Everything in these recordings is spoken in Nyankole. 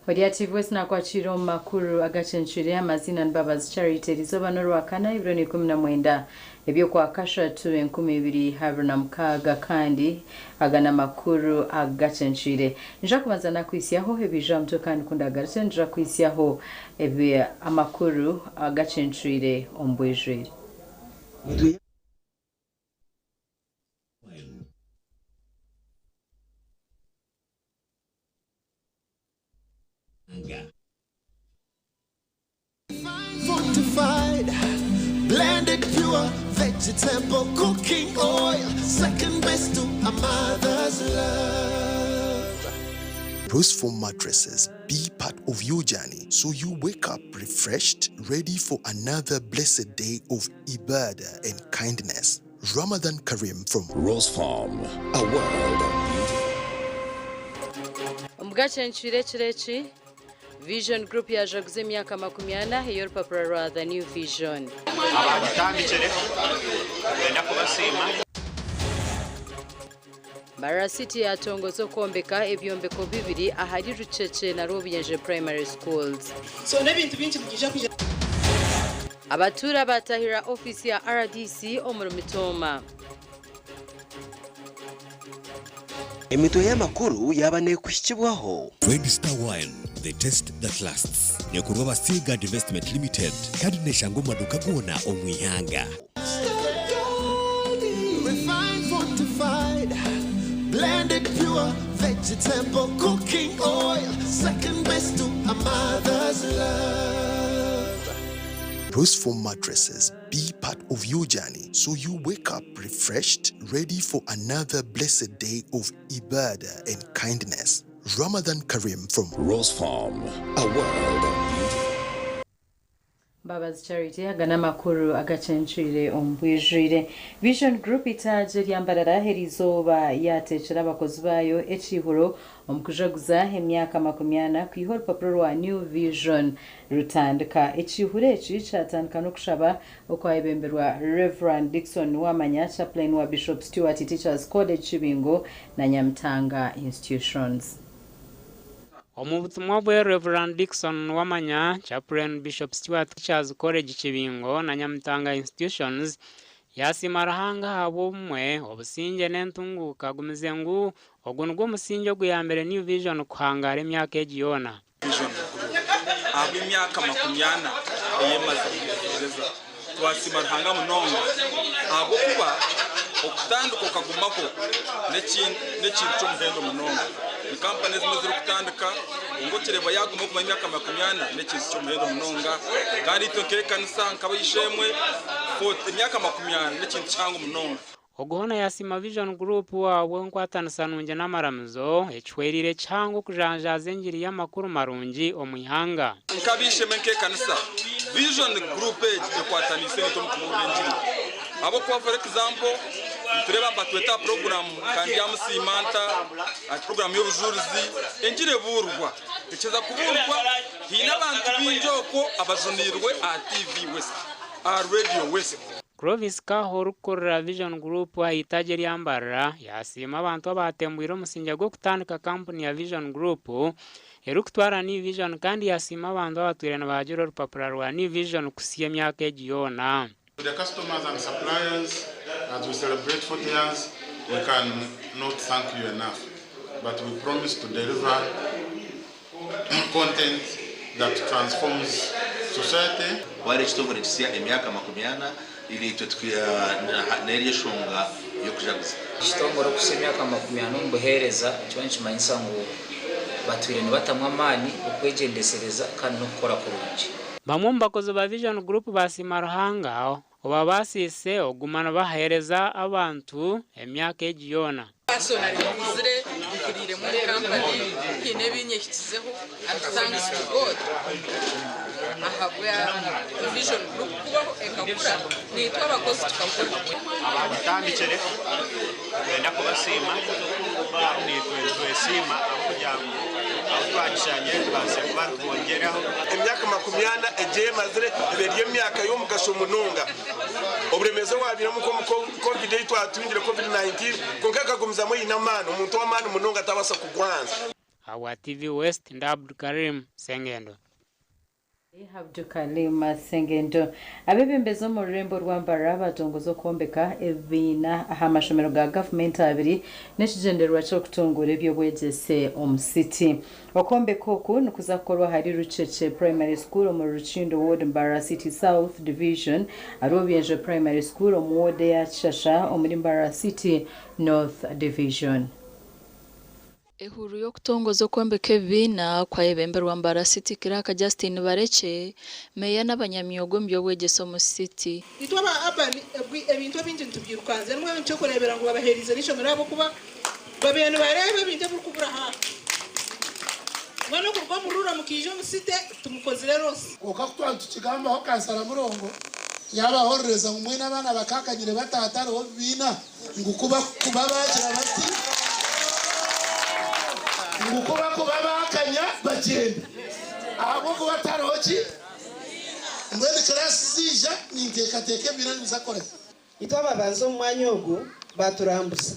Ori TV West nakwakiira omu makuru agacencwire amaziina ni Mbabazi Charity erizooba n'orwakana ebiro ni 19 eby'okwakashatu 2026 kandi aga n'amakuru agacencwire. Nija kubanza nakuhitsyaho ebiija aha mutwe kandi kundagarukye nija kuhitsyaho ebi amakuru agacencwire omu bwijwire. Fortified, blended pure vegetable cooking oil, second best to a mother's love. Rosefoam mattresses be part of your journey so you wake up refreshed, ready for another blessed day of ibadah and kindness. Ramadan Kareem from Rose Farm, a world of beauty. Omugacencwire ekiro eki, Vision Group yajaguza emyaka 40 ey'orupapura rwa The New Vision. Abagitandikire nibenda kubasiima. Mbarara City yatongoza okwombeka ebyombeko bibiri ahari Rucece na Rwobuyenje Primary Schools. So n'ebintu bingi nibyija kwija. Abatuura batahirira ofiisi ya RDC omuri Mitooma. Emitwe y'amakuru yaaba neekuhikibwaho. Red Star Wine, the taste that lasts. Neekorwa aba Seaguard Investment Limited kandi neeshangwa omu maduuka goona omu ihanga. Refined, fortified, blended pure vegetable cooking oil, second best to a mother's love. Rosefoam mattresses be part of your journey so you wake up refreshed, ready for another blessed day of ibadah and kindness. Ramadan Kareem from Rose Farm, a world of beauty. Mbabazi Charity aga n'amakuru agacencwire omu bwijwire. Vision Group itaagi erya Mbarara eriizooba yaateekyera abakozi baayo ekiihuro omu kujaguza emyaka 40 kwiha orupapura rwa New Vision rutandika. Ekiihuro eki kyatandika n'okushaba okwayebemberwa Rev. Dickson Nuwamanya, Chaplain wa Bishop Stuart Teachers College Kibingo na Nyamitanga Institutions. Omu butumwa bwe, Rev. Dickson Nuwamanya, Chaplain Bishop Stuart Teachers College Kibingo na Nyamitanga Institutions, yasiima Ruhanga ahabw'obumwe, obusingye n'entunguuka agumize ngu ogu nigwo musingye oguyambire New Vision kuhangaara emyaka egi yoona. Vision Group ahabw'emyaka 40 ei emazire neeheereza. Twasiima Ruhanga munonga ahabw'okuba okutandika okagumaho n'ekintu ky'omuhendo munonga. Ni kampani ezimwe ezirikutandika kwonka okireeba yaagumaho kumara emyaka 40 n'ekintu ky'omuhendo munonga. Kandi itwe nk'ekanisa nk'ab'eishe-emwe emyaka 40 n'ekintu kihango munonga. Ogu hoona yasiima Vision Group ahabw'enkwatanisa nungi n'amaramizo ekihwereire kihango okujanjaaza engiri y'amakuru marungi omu ihanga. Nk'ab'eishe-emwe nk'ekanisa, Vision Group egi ekwataniise naitwe omu kubuurira engiri. Ahabw'okuba for example, nitureeba nibatweta aha puroguraamu nka Ndyamusiima Nta, aha puroguraamu y'obujurizi, engiri ebuurirwa. Ekiza kubuurirwa, haine abantu baingi okwo abajuniirwe aha TV West, aha Radio West. Clovis Kaho orikukurira Vision Group aha itaagi erya Mbarara yasiima abantu abaatembwire omusingye gw'okutandika kampuni ya Vision Group erikutwara New Vision kandi yasiima abantu abatwire nibahagira orupapura rwa New Vision kuhitsya emyaka egi yoona. To the customers and suppliers, as we celebrate 40 years, we can not thank you enough, but we promise to deliver content that transforms society. Ku ari ekitongore kisya emyaka 40, naitwe n'eri eshonga y'okujaguza. Ekitongore okuhitsya emyaka 40 omu buheereza nikiba nikimanyisa ngu Batwire nibatamu amaani, okwegyendesereza kandi n'okukora kurungi. Bamwe omu bakozi ba Vision Group baasiima Ruhanga obabaasiise okuguma nibaheereza abantu emyaka egi yoona. Personally nkuzire, nkuriiremu omu kampani, haine ebi nyehikizeho and thanks to God ahabwa Vision Group kubaho ekakura naitwe abakozi tukakura. Abaagitandikire nitwenda kubasiima kandi naitwe nitwesiima ahabw'okugira ngu ahu twagishangire tubaasize kuba nitwongyeraho. Emyaka makumyana egi emazire eba eri emyaka y'omugasho munonga. Oburemeezi obwabairemu nk'omu Covid ei twatungire, Covid 19, kwonka ekagumizamu eine amaani. Omuntu ow'amaani munonga tabaasa kugwanza. Ahabwa TV West, ndi Abdukarim Sengendo. Abdukalim Sengendo. Abeebembezi omu rurembo rwa Mbarara batongoza okwombeka ebibiina aha mashomero ga gavumenti abiri n'ekigyendererwa ky'okutunguura eby'obwegyese omu city. Okwombeka oku nikuza kukorwa ahari Rucheche Primary School omuri Rukindo Ward Mbarara City South Division, Rwobyenje Primary School omu ward eya Kishasha omuri Mbarara City North Division. Ehururu y'okutongoza okwombeka ebibiina kwayebemberwa Mbarara City Clerk Justine Barekye, Meeya n'abanyamyoga omu by'obwegyese omu City. Itwe aba Urban ebintu ebingi nitubyirukanzya nimwe nikyokureebera ngu babaheerize n'eishomero ahabw'okuba babaire nibareeba ebintu ebirikubura haaha. Mbwenu okuruga omu rural mukaija omu city timukozire loss. Kwonka ku twaba nitukigambaho kansara Murongo yaabahorereza ngu mbwenu abaana bakaakanyire bata hatariho bibiina? Ngu kuba kuba baagira bati, ngu kuba kuba baakanya bagyenda ahabw'okuba tihariho ki? Mbwenu kiraasi ziija ninteekateeka ebibiina nibiza kukora ki? Itwe ababanza omu mwanya ogu baaturambuza.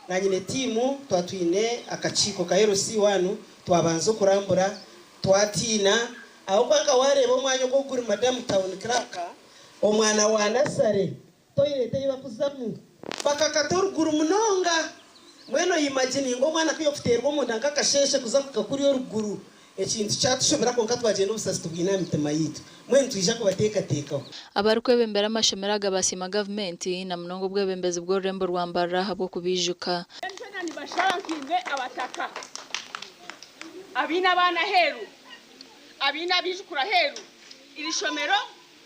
Naanye ne tiimu twaba twine akakiiko ka LC wanu twabanza okurambura twatiina ahabw'okuba nka waareeba omwanya ogu oku guri Madamu Town Clerk omwana wa nasare Toilet ei bakuzamu bakakata oruguru munonga. Mbwenu oyimagininga omwana ku yokuteerwa omunda nk'akasheeshe kuza kuhika kuriya oruguru. Ekintu kyatushobera kwonka twagyenda obusasi tubwine aha mitima yaitu. Mbwenu nitwija kubateekateekaho. Abarikwebembera amashomero aga basiima gavumenti na munonga obwebembezi bw'orurembo rwa Mbarara ahabw'okubiijuka. Twena nibashaba nkaimwe abataka abaine abaana aheeru, abaine abaijukuru aheeru, iri shomero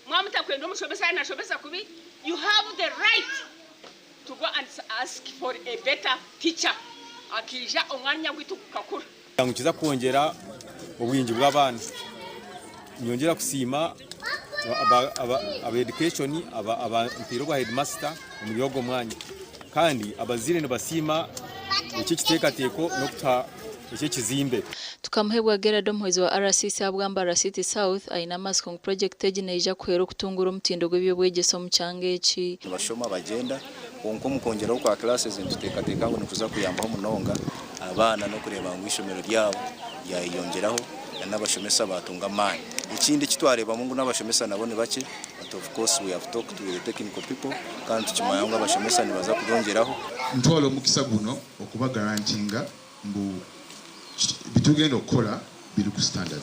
Mwaba mutakwenda omushomesa yaaba nashomesa kubi, you have the right to go and ask for a better teacher akaija omwanya gwaitu gukakura. Nikiza kwongyera obwingi bw'abaana. Ninyongyera kusiima aba education abampaire obwa headmaster omuri ogwo mwanya. Kandi abazaire nibasiima eki ekiteekateeko n'okutuha eki ekizimbe. Tukamuhebwa Gerald omuhwezi wa RCC ahabwa Mbarara City South aine amatsiko ngu purogyekiti egi neija kuhwera okutunguura omutindo gw'eby'obwegyese omu kyanga eki. Nibashoma bagyenda kwonka omu kwongyeraho kwa classes nituteekateeka ngu nikuza kuyambaho munonga abaana n'okureeba ngu eishomero ryabo ryayeyongyeraho na n'abashomesa baatunga amaani. Ekindi eki twareebamu ngu n'abashomesa nabo ni bakye but of course we have talked with the technical people kandi nitukimanya ngu abashomesa nibaza kubyongyeraho. Ntwala omukisa guno okubagarantinga mbu bitugenda okukola biri ku standard.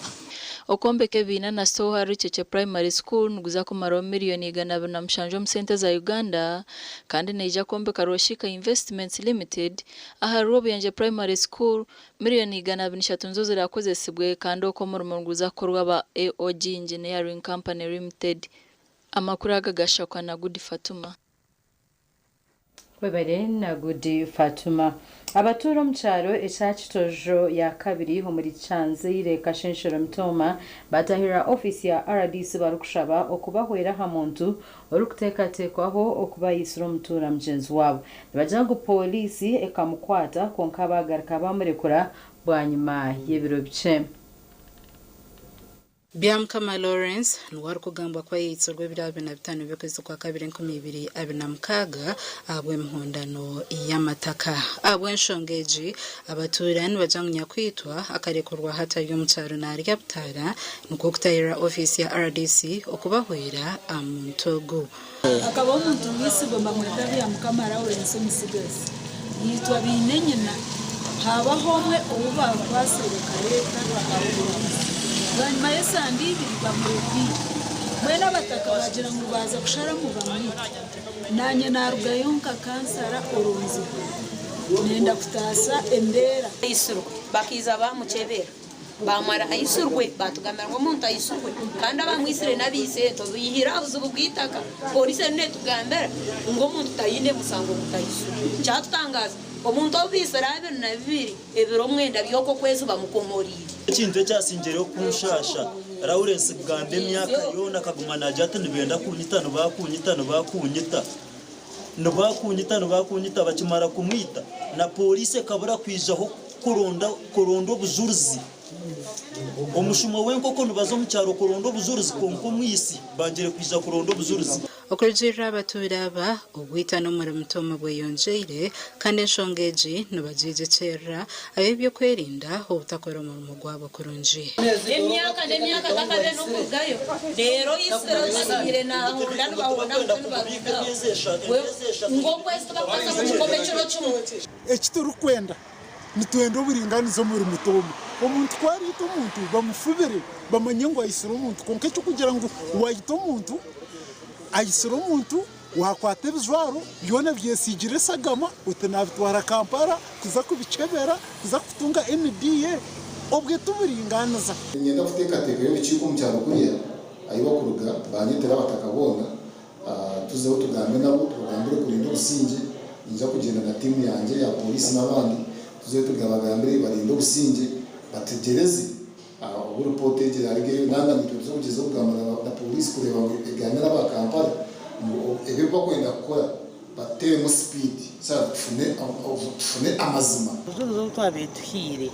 Okwombeka ebibiina na Soha Rucheche Primary School niguza kumaraho miriyoni 207 omu sente za Uganda kandi neija kwombeka Rwoshika Investments Limited ahari Rwobuyangye Primary School miriyoni 203 nizo zirakozesibwe kandi okwo omurimo niguza kukorwa aba AOG Engineering Company Limited. Amakuru aga gashakwa na Gudi Fatuma. Webare Nagudi Fatuma. Abatuura omu kyaro ekya Kitojo ya kabiri omuri Kyanzaire Kashenshero Mitooma batahirira ofiisi ya rdc barikushaba okubahwera aha muntu orikuteekateekwaho okuba aitsire omutuura mugyenzi waabo. Nibagira ngu pooriisi ekamukwata kwonka baagaruka bamurekura bwanyima y'ebiro bikye. Byamukama Lawrence niwe arikugambwa kuba yaitsirwe ebiro 25 by'okwezi kwa kabiri 2026 ahabw'emihondano y'amataka. Ahabw'enshonga egi, abatuura nibagira ngu nyakwitwa akarekurwa hati ari omu kyaro naarya butaara nikwo kutahirira ofiisi ya rdc okubahwera aha muntu ogu. Akaba omuntu mwesigwa mbamweta Byamukama Lawrence omutsigazi. Yaitwa baine nyina, haabaho omwe ou baakwatsire bakareeta aha pooriisi. Bwanyima y'esande ibiri bamurekwire. Mbwenu abataka baagira ngu baaza kusharamu bamwite. Naanye naarugayo nka kansara oronzirwe. Nenda kutaasa embeera. Aisirwe bakaiza bamukyebera bamara aisirwe batugambira ngu omuntu aisirwe kandi abamwisire n'abaisento bihire aha buzibu bw'eitaka. Polisi eriyo netugambira ngu omuntu taine musango ngu taisirwe. Kyatutangaza omuntu ou baisire 22 ebiro mwenda by'okwo okwezi bamukomoriire. Ekintu ekyasingireyo kunshaasha, Lawrence kugamba emyaka yoona akaguma naagira ati nibenda kunyita, nibakunyita, nibakunyita, nibakunyita, nibakunyita, bakimara kumwita na pooriisi ekabura kwijaho kuronda kuronda obujurizi. Omushuma w'enkoko nibaza omu kyaro kuronda obujurizi kwonka omwitsi bangire kwija kuronda obujurizi. Okurugiirira aha batuura aba, obwita n'omuri Mutooma bweyongyeire kandi enshonga egi nibagyejekyerera ab'eby'okwerinda obutakora omurimo gwabo kurungi. Emyaka n'emyaka takabe n'okurugayo, reero Israel basigire nahonda nibahonda mutwe nibarugaho ngu okwezi tibakubaasa kukikoma ekiro kimwe. Eki turikwenda, nitwenda oburingaaniza omuri Mutooma. Omuntu ku ariita omuntu, bamufubire bamanye ngu aitsire omuntu. Kwonka eky'okugira ngu waita omuntu, aitsire omuntu, waakwata ebijwaro byona byesiigire eshagama oti naabitwara Kampala kuza kubikyebera, kuza kutunga NDA, obwe tiburingaaniza. Niinyenda kuteekateeka ey'orukiiko omu kyaro kuriya ahi bakuruga baanyetera abataka boona tuzeho tugambe nabo tubagambire kurinda obusingye. Niinyija kugyenda na tiimu yangye ya pooriisi n'abandi tuzeyo tugabagambire barinde obusingye bategyereze obu ripoota egi eraarugeyo nanga naitwe nituza kugyezaho kugamba na pooriisi kureeba ngu egambe n'aba Kampala ngu ebi ebi bakwenda kukora bateeremu sipiidi so that tufune amazima. Obujurizi obu twabaire tuhaire,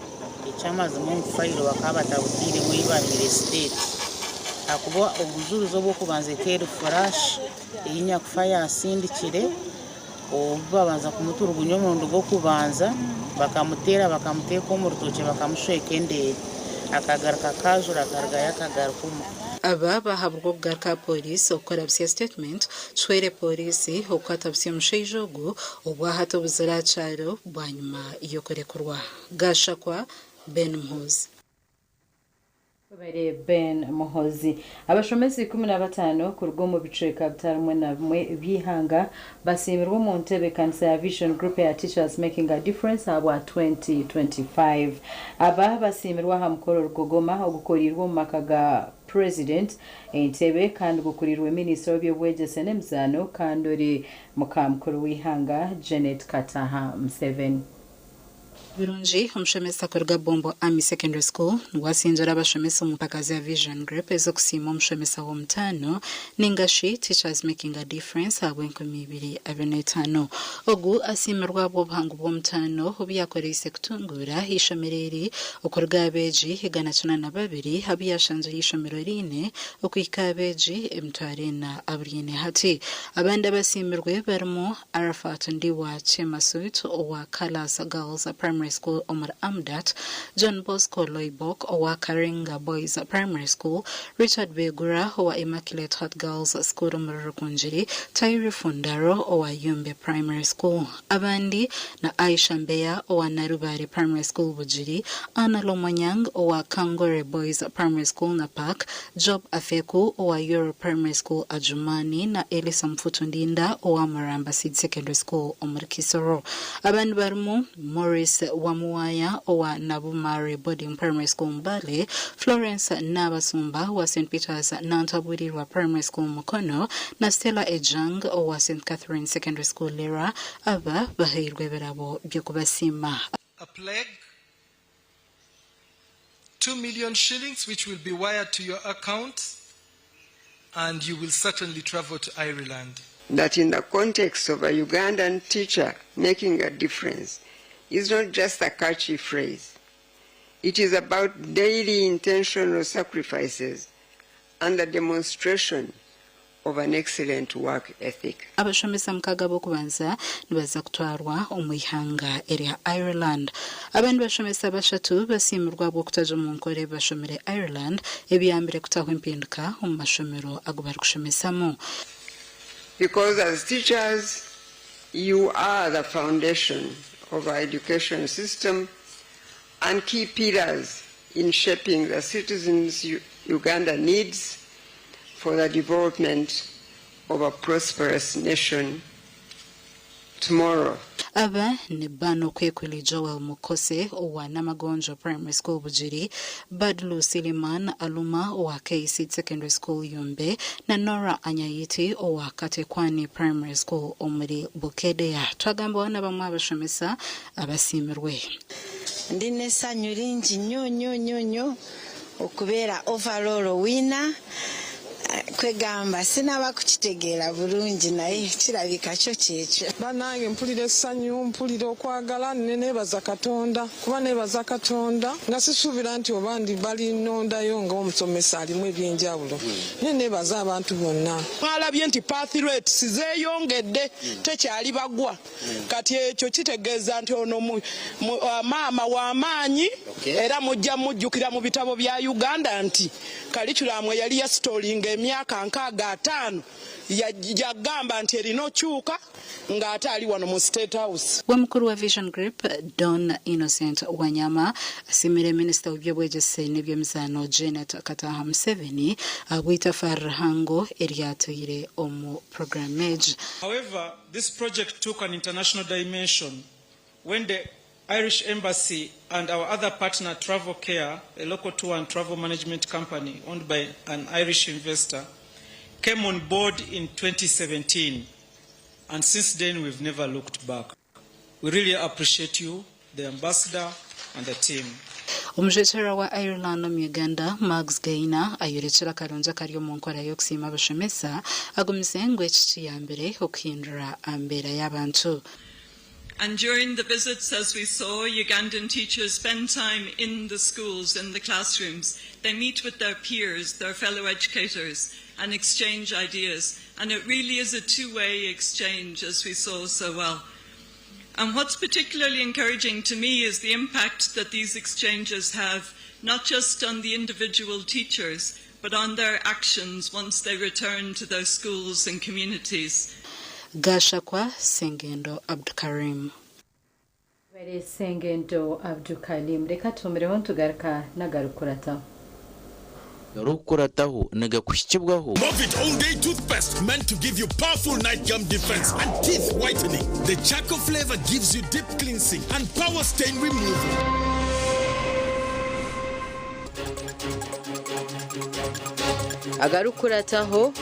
eky'amazima omu fayiro bakaba batabutairemu ei baahaire siteeti ahakuba obujurizi obw'okubanza ekaba eri furashi ei nyakufa yaasindikire obu babanza kumuturugunya omurundi gw'okubanza bakamuteera bakamuteeka omu rutookye bakamushweka endeere akagaruka kaajura akarugayo akagaruka omuka. Aba baahaburwa okugaruka aha pooriisi okukora busya sitetimenti kihwere pooriisi okukwata busya omushaija ogu obwahati obuzire aha kyaro bwanyima y'okurekurwa. Gashakwa, Ben Muhoozi. Webare Ben Muhoozi. Abashomesa 15 kuruga omu bicweka bitarimwe na bimwe by'eihanga basiimirwe omu ntebeekanisa ya Vision Group eya Teachers Making a Difference ahabwa 2025. Aba basiimirwe aha mukoro rugogoma ogukoreirwe omu maka ga President Entebbe kandi gukuriirwe Minisita w'eby'obwegyese n'emizaano kandi ori muka mukuru w'eihanga Janet Kataha Museveni. Birungi, omushomesa kuruga Bombo Army Secondary School niwe asingyire abashomesa omu mpaka za Vision Group ez'okusiima omushomesa w'omutaano ninga shi Teachers Making a Difference ahabw'enkumi ibiri abiri n'etaano. Ogu asiimirwe ahabw'obuhangu bw'omutaano obu yaakoreise kutunguura eishomero eri okuruga aha beegi 902 abu yaashanzire eishomero riine okuhika aha beegi 400 abu riine hati. Abandi abasiimirwe barimu Arafat Ndiwa Chemasut owa Kalas Girls Primary School omuri Amudat, John Bosco Loibok owa Karinga Boys Primary School, Richard Begura owa Immaculate Heart Girls School omuri Rukungiri, Tairi Fundaro owa Yumbe Primary School. Abandi na Aisha Mbeya owa Narubaare Primary School Bugiri, Anna Lomonyang owa Kangore Boys Primary School Napak, Job Afeku owa Yoro Primary School Adjumani na Elisa Mfutu Ndinda owa Muramba Seed Secondary School omuri Kisoro. Abandi barimu Maurice Wamuwaya owa Nabumare Boarding Primary School Mbale, Florence Nabasumba owa St Peters Nantaburirwa Primary School Mukono na Stella Ejang owa St Catherine Secondary School Lira. Aba bahairwe ebirabo by'okubasiima. A plague, 2 million shillings which will be wired to your account and you will certainly travel to Ireland. That in the context of a Ugandan teacher making a difference is not just a catchy phrase. It is about daily intentional sacrifices and the demonstration of an excellent work ethic. Abashomesa mukaaga ab'okubanza nibaza kutwarwa omu ihanga erya Ireland. Abandi bashomesa bashatu basiimirwe ahabw'okutaza omu nkora ebi bashomire Ireland ebiyambire kutaho empinduka omu mashomero agu barikushomesamu. Because as teachers, you are the foundation of our education system and key pillars in shaping the citizens Uganda needs for the development of a prosperous nation tomorrow. Aba ni Bano Kwekwili Joel Mukose owa Namagonjo Primary School Bugiri, Badlu Siliman Aluma owa KC Secondary School Yumbe na Norah Anyayiti owa Katekwani Primary School omuri Bukedea. Twagambaho na bamwe aha bashomesa abasiimirwe. Ndi n'essanyu lingi nnyo nnyo nnyo nnyo okubeera overall winner. Kwegamba sinaba kukitegeera bulungi naye kirabika kyo kyekyo. Banange mpulira essanyu, mpulira okwagala ne nebaza Katonda kuba nebaza Katonda nga sisuubira nti oba ndi balinondayo nga omusomesa alimu ebyenjawulo naye nebaza abantu bonna. Mwalabye nti path rates zeyongedde tekyali bagwa kati ekyo kitegeeza nti ono maama wamaanyi era mujja mujjukira mu bitabo bya Uganda nti Curriculum eyali yasitolinga emyaka 65 yagamba nti erina okyuka ng'ate ali wano mu State House. We mukuru wa Vision Group, Don Innocent Wanyama asiimire minisita w'eby'obwegyese n'eby'emizaano Janet Kataaha Museveni ahabw'eitafaari rihango eryatwire omu puroguraamu egi. However, this project took an international dimension when the Irish Embassy and our other partner Travel Care, a local tour and travel management company owned by an Irish investor, came on board in 2017. And since then, we've never looked back. We really appreciate you, the ambassador, and the team. Omujwekyerwa wa Ireland omu Uganda, Mags Gaynor ayorekire akarungi akari omu nkora y'okusiima abashomesa agumize ngu eki kiyambire okuhindura aha mbeera y'abantu. And during the visits, as we saw, Ugandan teachers spend time in the schools, in the classrooms. They meet with their peers, their fellow educators, and exchange ideas. And it really is a two-way exchange, as we saw so well. And what's particularly encouraging to me is the impact that these exchanges have, not just on the individual teachers, but on their actions once they return to their schools and communities. Gashakwa Sengendo Abdukarim. Webare Sengendo Abdukalim. Reka tuhumireho nitugaruka n'agarikukurataho. Garikukurataho nigakuhikibwaho. Movit All Day Toothpaste meant to give you powerful night gum defense and teeth whitening. The charcoal flavor gives you deep cleansing and power stain removal. Agarikukurataho,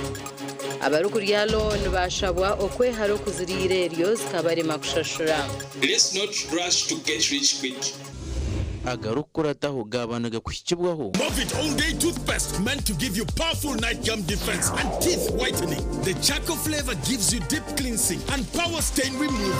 Abarikurya looni baashabwa okwehara okuziriira eryo zikabarema kushashura. Let's not rush to get rich quick. Agarikukurataho gaaba nigakuhikibwaho. Movit All Day Toothpaste meant to give you powerful night gum defense and teeth whitening. The charcoal flavor gives you deep cleansing and power stain removal.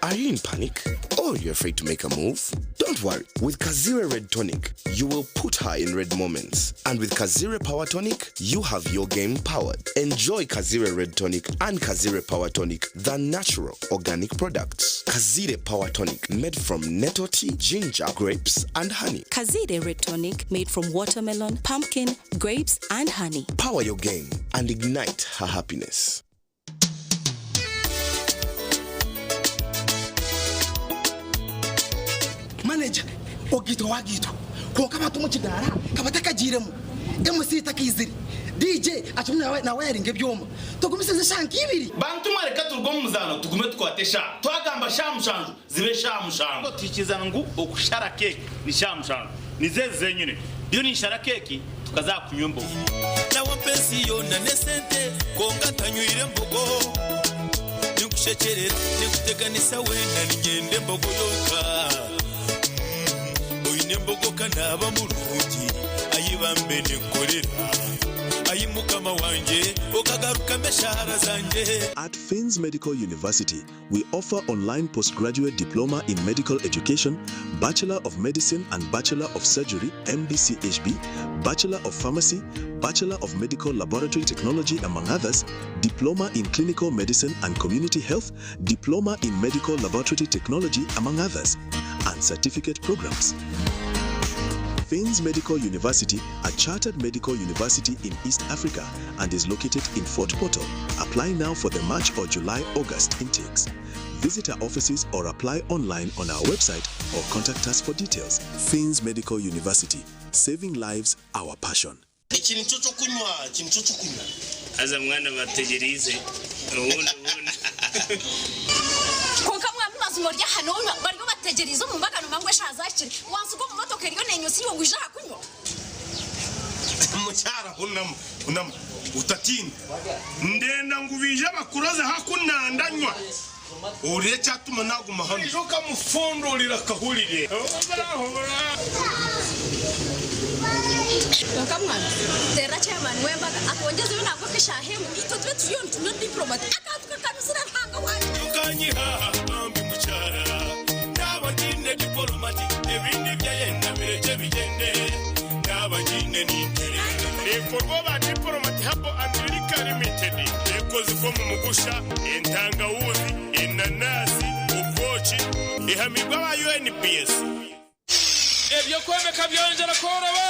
Are you in panic? Or you're afraid to make a move? Don't worry. With Kazire Red Tonic, you will put her in red moments. And with Kazire Power Tonic, you have your game powered. Enjoy Kazire Red Tonic and Kazire Power Tonic, the natural organic products. Kazire Power Tonic, made from nettle tea, ginger, grapes, and honey. Kazire Red Tonic, made from watermelon, pumpkin, grapes, and honey. Power your game and ignite her happiness. Manager ogaitwa wagaitwa kwonka abantu omu kidaara ka batakagiiremu, MC takaizire, DJ akirimu nawayaringa ebyoma. Tugumisirize eshaaha nk'ibiri. Bantu mwe reka turuge omu muzaano tugume tukwate eshaaha. Twagamba shaaha mushanju zibe shaaha mushanju. Twikiriza ngu okushara keeki ni shaaha mushanju. Nizo ezi zenyine. Ndiyo ninshara keeki tukaza aha kunywa embogo. Nawe mpa ensi yoona n'esente kwonka ntanywire mbogo. Ninkushekyerera, ninkuteganisa weena niinyenda embogo yonka. Oine embogo ka naaba murungi, ayi bambe ninkukorera. Ayi Mukama wangye, okagarukamu eshaara zangye. At Finns Medical University, we offer online postgraduate diploma in medical education, Bachelor of Medicine and Bachelor of Surgery, MBCHB, Bachelor of Pharmacy, Bachelor of Medical Laboratory Technology, among others, Diploma in Clinical Medicine and Community Health, Diploma in Medical Laboratory Technology, among others, and certificate programs. Fins Medical University, a chartered medical university in East Africa and is located in Fort Portal. Apply now for the March or July-August intakes. Visit our offices or apply online on our website or contact us for details. Fins Medical University, saving lives, our passion. Eki nikyo ky'okunywa, eki nikyo ky'okunywa. Haza mwana bategyereize obundi obundi. Kwonka mwami mazima ori aha nonywa bariyo bategyereize omu mbaga nomanya ngu eshaaha zahikire wansiga omu motoka eriyo nenywa iwe ngu ija aha kunywa. Mukyara hunama, hunama otatiina. Ndenda ngu baije bakuroze haku nandanywa. Ohurire ekyatuma naguma hanu. Oija okamufundurira akahurire. Kwonka mwana, teerera chairman w'embaga atwongyezeyo nangwa nk'eshaaha emwe itwe tube turiyo nitunywa diplomat akantu kakanuzire Ruhanga wangye. Okanyiha aha bambi mukyara Naaba ngiine dipolomati Ebindi byayenda birekye bigyende Naaba ngiine ninterera. Ekorwa ba Diplomat Herbal and Liquor Limited ekozirwe omu mugusha, entangawuzi, enanasi, obwoki, ehamiibwe aba UNBS. Eby'okwombeka byongyera kworoba!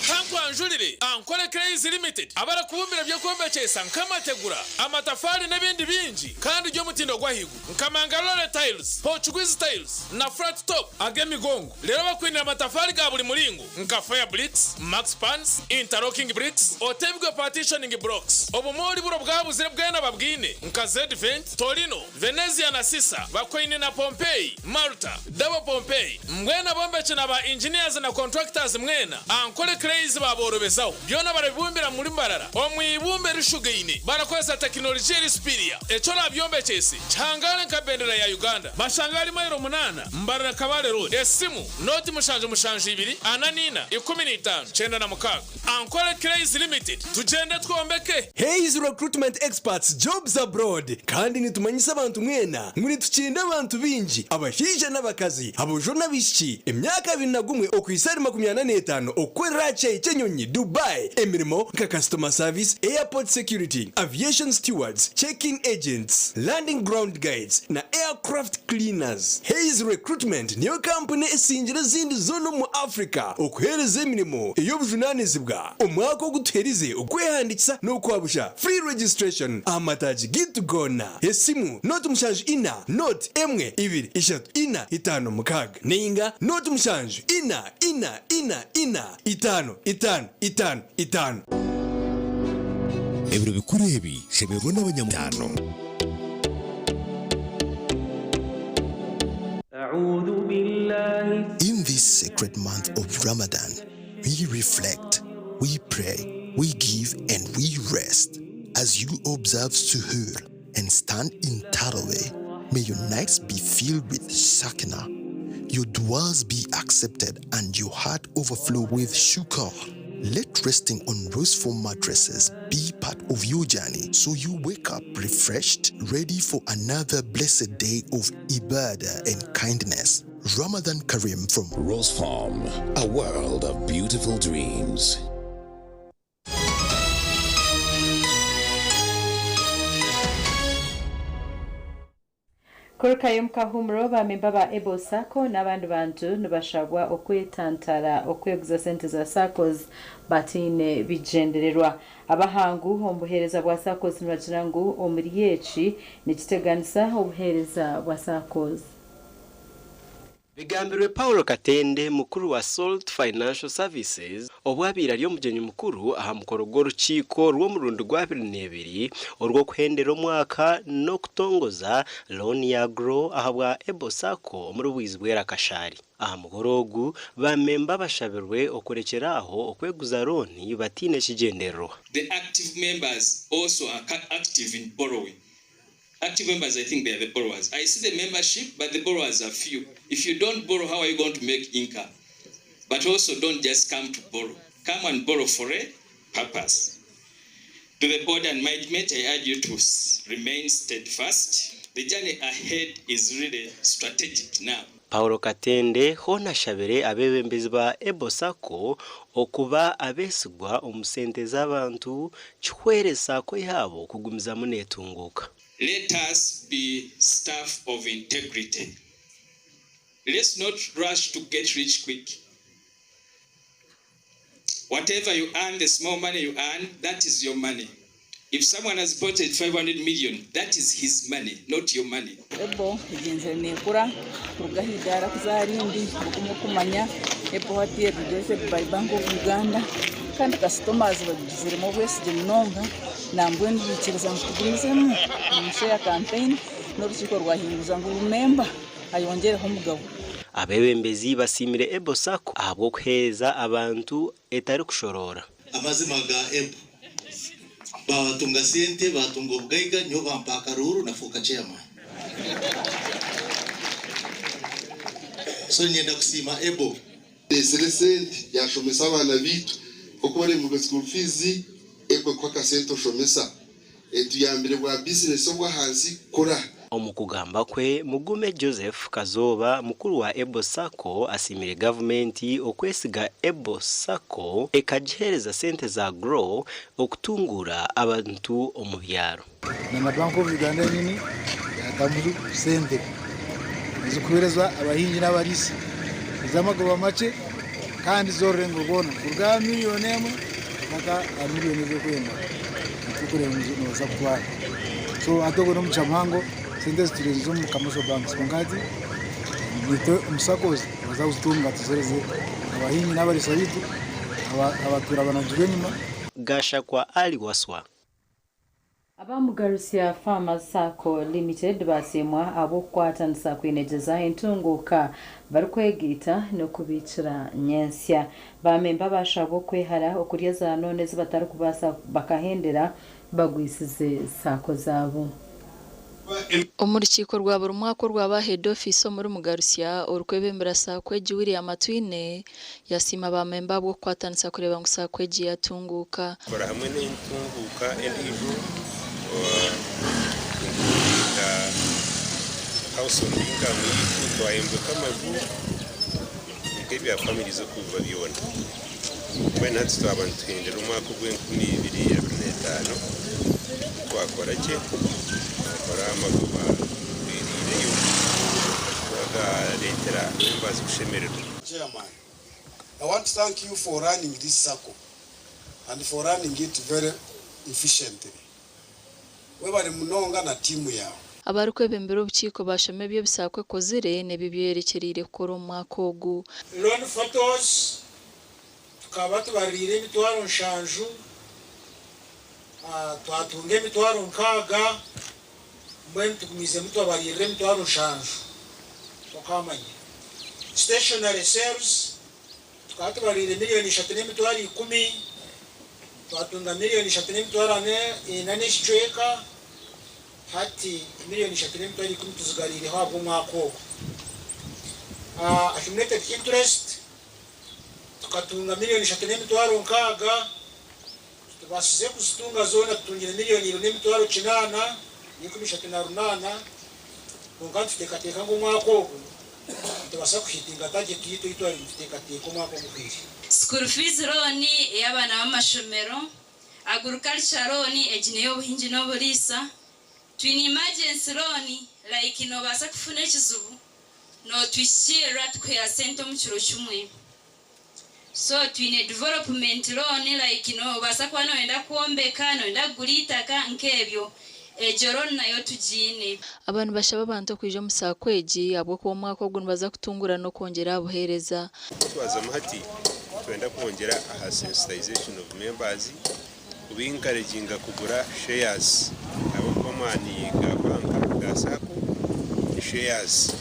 Kankwanjurire Ankole Clays Limited abarikubumbira eby'okwombekyesa nk'amategura, amatafaari n'ebindi bingi kandi by'omutindo gw'ahaiguru nka Mangalore Tiles, Portuguese Tiles na Flat Top ag'emigongo. Reero bakwinire amatafaari ga buri muringo nka Fire Bricks, Max Pans, Interlocking Bricks, Otebwe Partitioning Blocks. Obumoori buro bwabuzire bwena babwine nka Zedvent, Torino, Venezia na Sisa, Bakwaine na Pompeii, Malta, Double Pompeii, mbwenu abombeki na ba engineers na contractors mwena, Ankole Clays baaborobezaho. Byona barabibumbira muri Mbarara omu ibumba erishugaine barakozesa tekinologiya eri superior. Eki orabyombekyese kihangaare nka bendera ya Uganda. Bashanga ahari mailo munaana, Mbarara Kabale Road. Esimu, nooti mushanju mushanju ibiri, ana n'ina, 15, 96. Ankole Clays Limited, tugyende twombeke! Hays Recruitment Experts Jobs Abroad Kandi nitumanyisa abantu mwena ngu nitukinda abantu baingi, abashaija n'abakazi, aboojo n'abaishiki, emyaka 21 okuhitsya ahari 45 okukorera aha kishaayi ky'enyonyi Dubai emirimo nka Customer Service, Airport Security, Aviation Stewards, Check-in Agents, Landing Ground Guides na Aircraft Cleaners. Hays Recruitment niyo kampuni esingire ezindi zoona omu Africa okuheereza emirimo ey'obujunanizibwa. Omwaka ogu tuherize okwehandiikisa n'okwabusha, free registration, aha mataagi gaitu goona. Esimu, nooti mushanju ina, nooti, emwe, ibiri, ishatu, ina, itaano, mukaaga, nainga nooti mushanju, ina, ina, ina, ina, itaano, itaano, itaano, itaano. Ebiro bikuru ebi shemererwa n'abanyamutaano. In this sacred month of Ramadan, we reflect, we pray, we give, and we rest. As you observe Suhoor and stand in Taraweh, may your nights be filled with Sakina, your duas be accepted, and your heart overflow with shukr. Let resting on roseful mattresses be part of your journey so you wake up refreshed, ready for another blessed day of ibadah and kindness. Ramadan Kareem from Rose Farm, a world of beautiful dreams. Kurukayo omu kahuumuro, baamemba ba Ebo Sacco n'abandi bantu nibashabwa okwetantara okweguza sente za Saccos bataine bigyendererwa. Abahangu omu buheereza bwa Saccos nibagira ngu omuri eki nikiteganisa obuheereza bwa Saccos. Bigambirwe Paul Katende, mukuru wa Salt Financial Services obu abaire ari omugyenyi mukuru aha mukoro gw'orukiiko rw'omurundi gwa abiri n'ebiri orw'okuhendera omwaka n'okutongoza looni ya Grow ahabwa Ebo Sacco omuri Bwizibwera Kashari. Aha mukoro ogu, ba memba bashabirwe okurekyera aho okweguza looni bataine kigyendererwa. The active members also are active in borrowing. Active members, I think they are the borrowers. I see the membership, but the borrowers are few. If you don't borrow, how are you going to make income? But also don't just come to borrow. Come and borrow for a purpose. To the board and management, I urge you to remain steadfast. The journey ahead is really strategic now. Paul Katende hoona ashabire abeebembezi ba Ebo Sacco okuba abeesigwa omu sente z'abantu kihwere Sacco yaabo kugumizamu neetunguuka. Let us be staff of integrity. Let's not rush to get rich quick. Whatever you earn, the small money you earn, that is your money. If someone has budgeted 500 million, that is his money, not your money. EBO egyenzire neekura kuruga aha idaara kuza aha rindi nk'oku murikumanya EBO hati eri regulated by Bank of Uganda kandi customers bagigiziremu obwesigye munonga nambwenu baikiriza ngu tugumizemu omu share campaign n'orukiiko rwahinguza ngu buri member ayongyereho omugabo. Abeebembezi basiimire EBO Sacco ahabw'okuheereza abantu etarikushoroora. Amazima ga Ebo. Batunga sente, batunga obugaiga, nyowe bampa akaruuru nafuuka chairman. So niinyenda kusiima Ebo. Areetsire sente yaashomesa abaana baitu nk'oku baremurwe school fees, Ebo ekuha akasente oshomesa. Etuyambire bwa bizinesi obw'ahansi kukura. Omu kugamba kwe, Mugume Joseph Kazooba, mukuru wa Ebo Sacco asiimire gavumenti okwesiga Ebo Sacco ekagiheereza sente za GROW okutunguura abantu omu byaro. Na na Bank of Uganda yenyini yatamu sente ezikuheereza abahingi n'abariisa ez'amagoba makye kandi z'orurengo rwona kuruga aha miriyoni emwe mpaka aha miriyoni ezi orikwenda turikureeba ngu nobaasa kutwara. So hati ogwo n'omugisha muhango sente ezi turiize omu commercial banks kwonka hati nitwe omu SACCOs nibaza kuzitunga tuzihereze abahingi n'abariisa baitu abatuura banagirwe enyima. Gashakwa Ali Waswa. Aba Mugarusya Farmers Sacco Limited basiimwa ahabw'okukwatanisa kwinegyeza entunguuka barikwegaita n'okubiikira nyentsya. Baamemba baashabwa okwehara okurya za looni ezi batarikubaasa bakahendera bagwisize Sacco zaabo. Omu rukiiko rwa buri mwaka orwa ba Head Office omuri Mugarusya, orikwebembera Sacco egi William Atwine yasiima ba memba ahabw'okukwatanisa kureeba ngu Sacco egi yatunguuka. Kora hamwe n'entunguuka endiijo nka household income yaitu twayombeka amaju nk'ebya families oku biba byona. Mbwenu hati twaba nituhendera omwaka ogw'enkumu ibiri abiri n'etaano twakora gye, twakora amagoba twiriireyo twagareetera members kushemererwa. Chairman, I want to thank you for running this circle and for running it very efficiently. Webale munonga na tiimu yawe. Abarikwebembera obukiiko bashoma ebi SACCO ekozire n'ebi byerekyereire kukora omu mwaka ogu. Loan photos tukaba tubaririire 700,000, twatunga 60,000, mbwenu tugumizemu twabaririra 700,000 okamanya. Stationary sales tukaba tubaririire 3,100,000, twatunga 3,400,000 n'ekicweka. Hati 3,100,000 tuzigariireho ahabw'omwaka ogu. Accumulated interest tukatunga 3,600,000, tubasize kuzitunga zoona, tutungire 2,838,000. Kwonka nituteekateeka ngu omwaka ogu nitubaasa kuhitinga target yitu ei twari nituteekateeka omwaka oguhwire. School fees loan ey'abaana b'amashomero, agriculture loan egi n'ey'obuhingi n'oburiisa, twine emergency loan like noobaasa kufuna ekizibu nootwikirira tukuheera sente omu kiro kimwe. So twine development loan like noobaasa kuba nooyenda kwombeka, nooyenda kugura eitaka nk'ebyo, egyo loan nayo tugiine. Abantu bashaba abantu okwija omu SACCO egi ahabw'okuba omwaka ogu nibaza kutungura n'okwongyera aha buheereza. Twazamu hati twenda kwongyera aha sensitization of members, kuba encouraginga kugura shares ahabw'okuba amaani ga banka ga SACCO ni shares.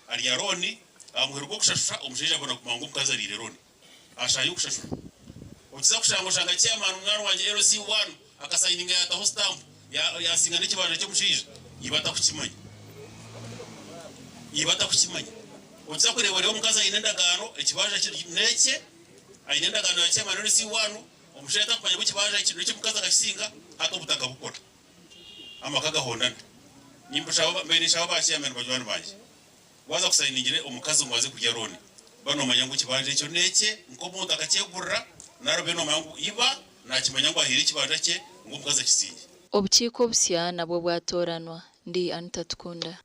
Arya loan, aha muheru gw'okushashura omushaija abona kumanya ngu omukazi ariire loan aha shaaha y'okushashura. Okiza kushanga oshanga chairman munywani wangye LC1 akasayininga yataho stamp yasinga n'ekibanja ky'omushaija iba atakukimanya. Iba atakukimanya. Okiza kureeba oreeba omukazi aine endagaano ekibanja n'ekye, aine endagaano ya chairman LC1, omushaija atakumanya ngu ekibanja eki n'eky'omukazi akakisinga, hati obutaka bukora. Amaka gahondana. Nimbushaba mbaire ninshaba ba chairman banywani bangye. Waaza kusayiningire omukazi ngu aze kurya loan, ba noomanya ngu ekibanja ekyo n'ekye nk'omuntu akakyegurira, nari obe noomanya ngu iba naakimanya ngu ahaire ekibanja kye ngu omukazi akisinge. Obukiiko obusya nabwo bwatooranwa. Ndi Anita Tukunda.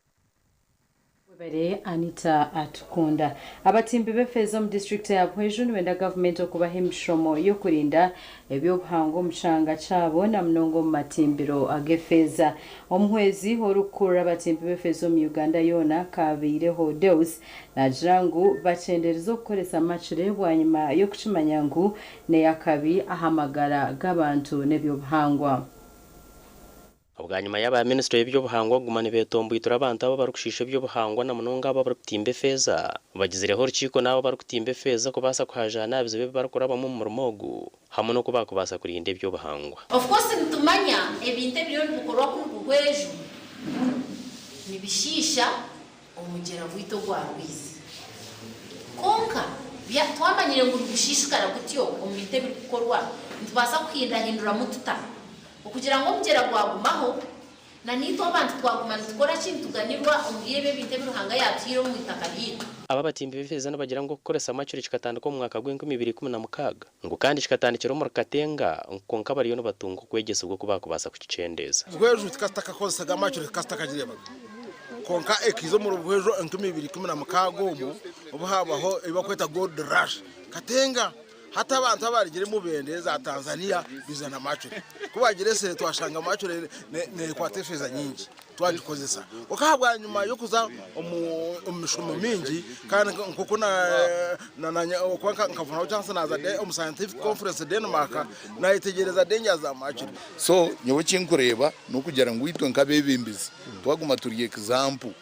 Webale Anita Atukunda. Abatimbi b'efeeza omu disiturikiti ya Buhweju nibenda gavumenti okubaha emishomo y'okurinda eby'obuhangwa omu kyanga kyabo na munonga omu matimbiro ag'efeeza. Omuhwezi orikukurira abatimbi b'efeeza omu Uganda yoona Kabaireho Deus naagira ngu bakyenderize okukoresa makire bwanyima y'okukimanya ngu n'ey'akabi aha magara g'abantu n'eby'obuhangwa. Bwanyima y'aba minisitule y'eby'obuhangwa kuguma nibetomboitura abantu abo abarikushiisha eby'obuhangwa na munonga abo abarikutimba efeeza, bagizireho orukiiko n'abo abarikutimba efeeza kubaasa kuhajaana aha bizibu ebi barikurabamu omu murimo ogu hamwe n'oku baakubaasa kurinda eby'obuhangwa. Of course nitumanya ebintu ebiriyo nibikorwa kunu Buhweju nibishiisha omugyera gwaitu ogwa Rwizi. Kwonka twamanyire ngu nigushiishikara gutyo omu bintu ebirikukorwa, nitubaasa kuhindahinduramu tuta okugira ngu omugyera gwagumaho, na naitwe abantu twaguma nitukora ki, nituganirwa omuri ebyo ebintu ebi Ruhanga yaatuhaire omu itaka ryaitu. Aba abatimbi b'efeeza nibagira ngu okukoresa makiri kikatandika omu mwaka gw'enkumibiri ikumi na mukaaga ngu kandi kikatandikira omuri Katenga ngu kwonka bariyo nibatunga okwegyesibwa oku baakubaasa kukikyendeeza. Buhweju tikatakakozesaga amakiri tikatakagireebaga kwonka ekiiza omuri Buhweju 2016 omwo obu habaho ebi bakweta gold rush Katenga hati abantu abarugire Mubende za Tanzania biza na mercury ku bagiresire twashanga mercury nekwata efeeza nyingi twagikozesa kwonka ahabwanyima y'okuza omu mishomo mingi kandi nkoku nkafunaho chance naza omu scientific conference Denmark nayetegyereza danger za mercury. So nyowe ekinkureeba n'okugira ngu itwe nk'abeebembezi twaguma turi example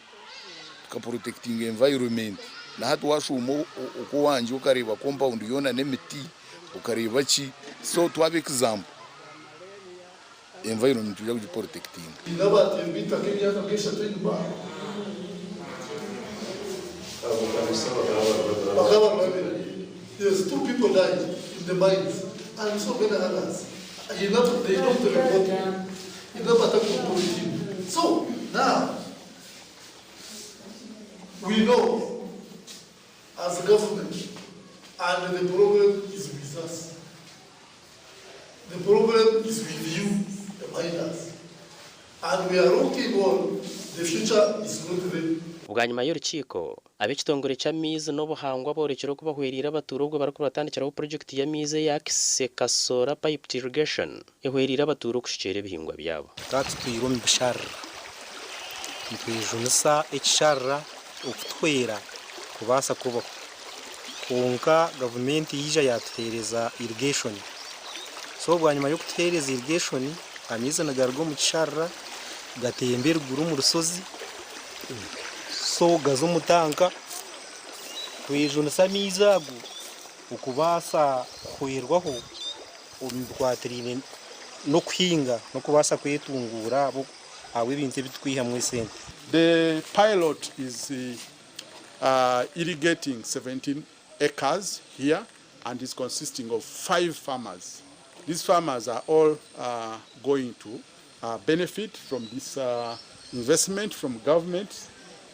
tukaprotectinga environment na hati washuuma oku owangye okareeba compound yoona n'emiti okareeba ki so twaba example environment tuja kugiprotectinga. N'abatemba eitaka emyaka nk'eshatu enyima bakaba bari babiri. Yes, two people died in the mines and so many others. He never, they don't report. He never took authority. So now we know as a government, and the problem is with us. The problem is with you, the miners. And we are looking on, the future is not there. Bwanyima y'orukiiko, ab'ekitongore ky'amaizi n'obuhangwa boorekire oku bahweriire abatuura obwo barikubatandikiraho purojekiti y'amaizi eya Kiseka Solar Piped Irrigation ehweriire abatuura okushukyera ebihingwa byabo. Tukaba tutwire omu bisharara nitwejunisa ekisharara okutuhwera kubaasa kubaho, kwonka gavumenti yaija yatuheereza irrigation, so bwanyima y'okutuheereza irrigation amaizi nigaruga omu kisharara gatemba eruguru omu rushozi so gaza omu tanka twejunisa amaizi ago okubaasa kuhwerwaho omu bikwatiraine n'okuhinga n'okubaasa kwetunguura ahabw'ebintu ebi turikwihamu esente. The pilot is irrigating 17 acres here and is consisting of five farmers. These farmers are all going to benefit from this investment from government.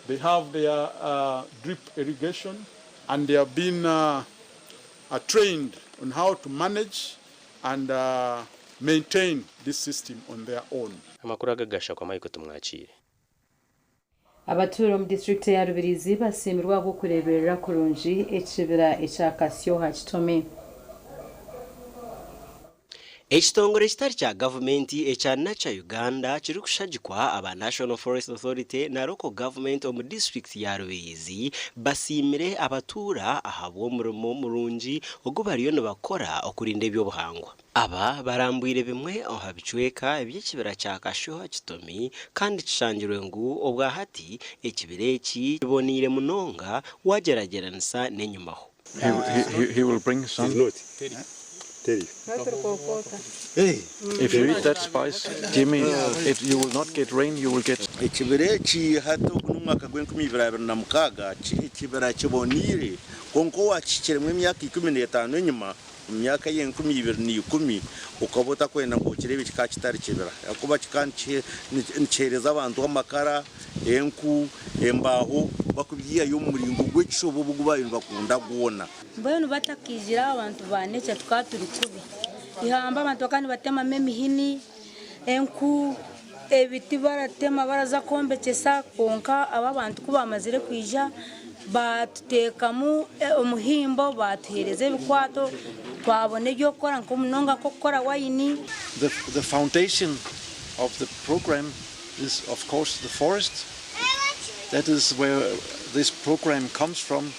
They have their drip irrigation and they have been trained on how to manage and maintain this system on their own. Amakuru aga gashakwa Michael Tumwakire. Abatuura omu disitulikiti ya Rubirizi basiimirwe ahabw'okureeberera kurungi ekibira ekya Kasyoha Kitomi. Ekitongore kitari kya gavumenti ekya Nature Uganda kirikushagikwa aba National Forest Authority na local government omu disitulikiti ya Rubirizi basiimire abatuura ahabw'omurimo murungi ogu bariyo nibakora okurinda ebyobuhangwa. Aba barambwire bimwe aha bicweka eby'ekibira kya Kasyoha Kitomi kandi kishangirwe ngu obwahati ekibira eki kiboniire munonga wagyeragyeranisa n'enyimaho. He will bring some. Tell you. If you eat that spice, Jimmy, if you will not get rain, you will get. Ekibira eki hati ogu n'omwaka gw'e2026 ekibira kiboniire, kwonka owakihikiremu emyaka 15 enyima, omu myaka y'e2010, okaba otakwenda ngu okireebe, kikaba kitari kibira ahakuba kikaba nikiheereza abantu amakara, enku, embaho, bakubyihayo omu muringo gw'ekishobo obu babaire nibakunda gwona. Mbwenu batakizire abantu ba nature tukaba turi kubi ihamba, abantu bakaba nibatemamu emihini, enku. Ebiti baratema baraza kwombekyesa kwonka aba abantu ku bamazire kwija baatuteekamu omuhimbo baatuheereza ebikwato twabona eby'okukora nk'omunonga nk'okukora wayini. The, the foundation of the program is, of course, the forest. That is where this program comes from,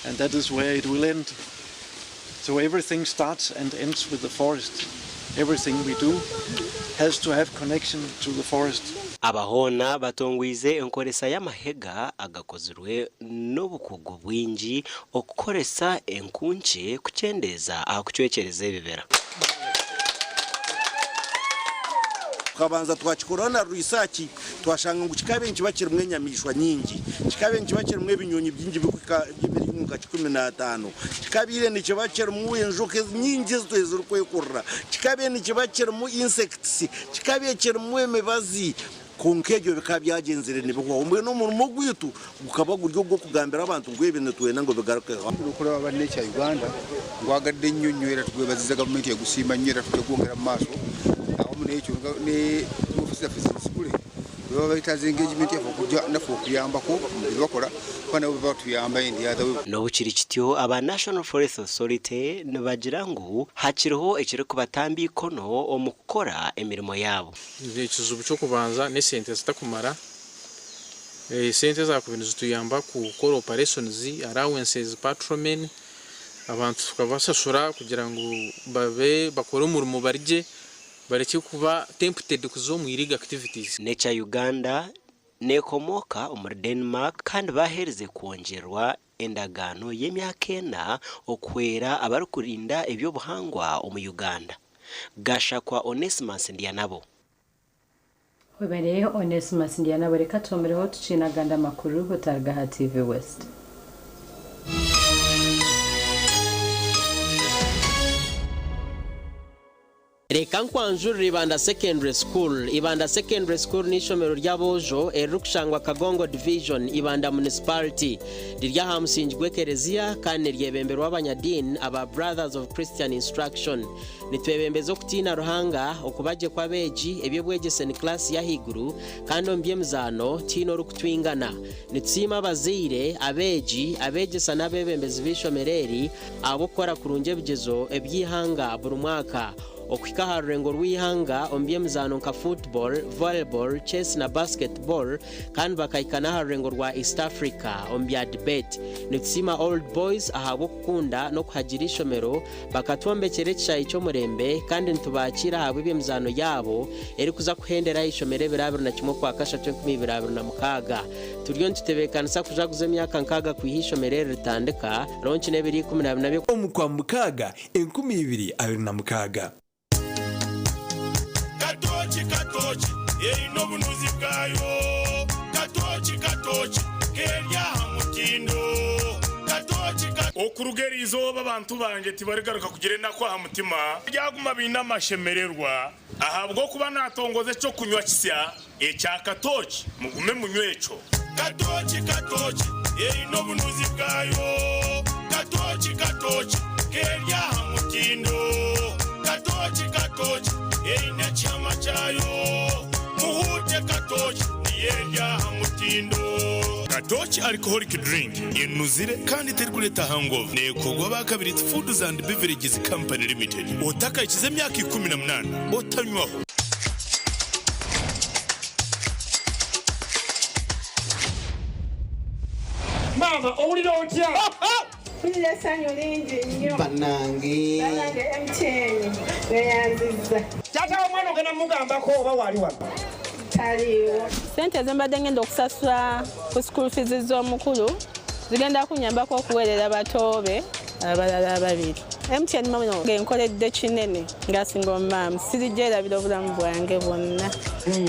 and that is where it will end. So everything starts and ends with the forest. Everything we do has to have connection to the forest. Aba hoona batongwize enkoresa y'amahega agakozirwe n'obukugu bwingi okukoresa enku nkye kukyendeeza aha kucwekyereza ebibira. Tukabanza twakikoraho na research twashanga ngu kikabaire nikiba kirimu enyamaishwa nyingi, kikabaire nikiba kirimu ebinyonyi bingi birikuhika biri nka 15, kikabaire nikiba kirimu enjoka nyingi ezirikwekurura, kikabaire nikiba kirimu insects, kikabaire kirimu emibazi kwonka ebyo bikaba byagyenzire nibihwaho. Mbwenu omurimo gwaitu gukaba guri ogw'okugambira abantu ngu ebi nitwenda ngu bigarukeho. Okuraba aba Nature Uganda gwagadde nnyo nnyo era tugwebaziza gavumenti egusiima nnyo era tujja gwongera mu maaso awamu n'ekyo ne ofiisi zaffe zizigule bwe baba beetaaze engagement yaffe okujja naffe okuyambako mu bye bakola kuba nabo baba batuyamba in the other way. N'obu kiri kityo, aba National Forest Authority nibagira ngu hakiriho ekirikubatamba eikono omu kukora emirimo yaabo. Ekizibu ky'okubanza n'esente zitakumara. Esente ezakubaire nizituyamba kukora operations, allowances, patrolmen, abantu tukabashashura kugira ngu babe bakore omurimo bari gye barekye kuba tempted kuza omu illegal activities. Nature Uganda nekomooka omuri Denmark kandi baaherize kwongyerwa endagaano y'emyaka ena okuhwera abarikurinda eby'obuhangwa omu Uganda. Gashakwa Onesmus Ndyanabo. Webare Onesmus Ndyanabo reka tuhomereho tukiine agandi amakuru otaruga aha TV West. Reka nkwanjurire Ibanda Secondary School. Ibanda Secondary School n'eishomero ry'aboojo eririkushangwa Kagongo Division, Ibanda Municipality. Riri aha musingi gw'ekereziya kandi niryebemberwa abanyadiini aba Brothers of Christian Instruction. Nitwebembeza okutiina Ruhanga, okuba gye kw'abeegi, eby'obwegyese ni kilaasi y'ahaiguru kandi omu by'emizaano tihaine orikutwingana. Nitusiima abazaire, abeegi, abeegyesa n'abeebembezi b'eishomero eri ahabw'okukora kurungi ebigyezo eby'eihanga buri mwaka. Okuhika aha rurengo rw'eihanga omu by'emizaano nka football, volleyball, chess na basketball kandi bakahika n'aha rurengo rwa East Africa omu bya debate. Nitusiima Old Boys ahabw'okukunda n'okuhagira eishomero bakatwombekyera ekishaayi ky'omurembe kandi nitubakiira ahabw'eby'emizaano yaabo erikuza kuhendera aha ishomero ebiro 21 Okwakashatu 2026. Turiyo nitutebeekanisa kujaguza emyaka nkaaga kwiha eishomero eri ritandika, ronki n'ebiro 14 by'Okwa. Omu Kwamukaaga 2026. Katooki katooki eine obunuzi bwayo Katooki katooki keri aha mutindo Katooki ka. Okuruga eri izooba abantu bangye tibarigaruka kugira enaku aha mutima, baryaguma baine amashemererwa, ahabw'okuba naatongoza eky'okunywa kisya ekya katooki, mugume munywe ekyo. Katooki katooki eine obunuzi bwayo Katooki katooki keri aha mutindo Katooki katooki eine ekihama kyayo Muhuute katooki niyo eri aha mutindo. Katooki Alcoholic Drink enuzire kandi terikureeta hangover neekorwa aba Kabiriti Foods and Beverages Company Limited. Otakahikize emyaka 18 otanywaho. Maama owulira otya? Mpulira essanyu lingi nnyo. Bannange. Bannange MTN neyanzizza. Taata w'omwana ogenda mugambako oba waali wano? Taliiwo. Ssente ze mbadde ngenda okusasula ku school fees z'omukulu zigenda kunnyambako okuweerera bato be abalala ababiri. MTN MoMo ng'enkoledde kinene nga single mum sirigyerabira obulamu bwange bwonna.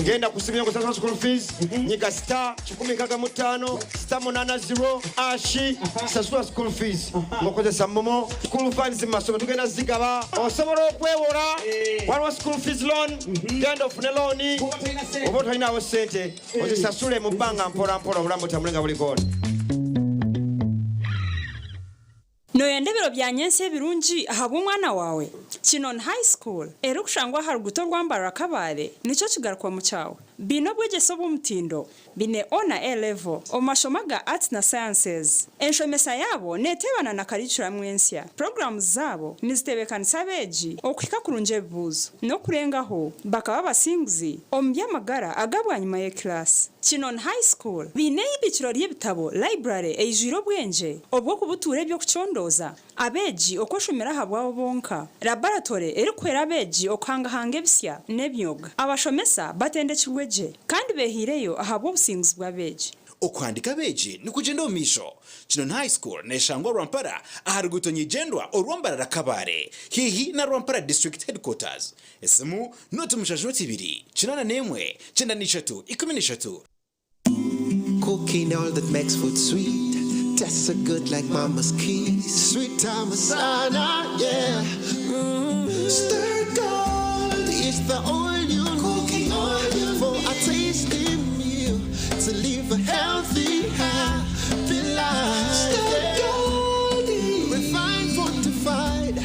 Genda ku simu yo ng'osasula school fees, nyiga star 165 star 80 hash, sasula school fees ng'okozesa MoMo. School funds mu masomero tugenda zigaba, osobola okwewola, waliwo school fees loan, genda ofune loan, oba tolinawo ssente ozisasule mu bbanga mpola mpola obulamu butambule nga buli gooni. Nooyenda ebiro bya nyentsya ebirungi ahabw'omwana waawe? Kinoni High School erikushangwa aha ruguuto orwa Mbarara Kabale nikyo kigarukwamu kyawe. Baine obwegyese obw'omutindo, baine O na A level omu mashomo aga Arts na Sciences. Enshomesa yaabo neeteebana na karicuramu ensya. Puroguraamu zaabo nizitebeekanisa abeegi okuhika kurungi ebibuuzo n'okurengaho bakaba abasinguzi omu by'amagara aga bwanyima y'ekilaasi. Kinoni High School baine eibiikiro ry'ebitabo, library, eijwire obwengye obw'okubutuura eby'okucondooza, abeegi okweshomera ahabwabo bonka, laboratory erikuhwera abeegi okuhangahanga ebisya n'emyoga. Abashomesa batendekirwe gye kandi beehaireyo ahabw'obusinguzi bw'abeegi. Okuhandiika abeegi nikugyenda omu maisho. Kinoni High School neshangwa Rwampara aha ruguuto nyigyendwa orwa Mbarara Kabale haihi na Rwampara District Headquarters. Esimu, 072 81 93 13. Cooking all that makes food sweet. Tastes so good like mama's kiss. Sweet Tamasana, yeah. Stir gold is the oil you cooking oil for a tasty meal to live a healthy, happy life. Stir gold, refined, fortified,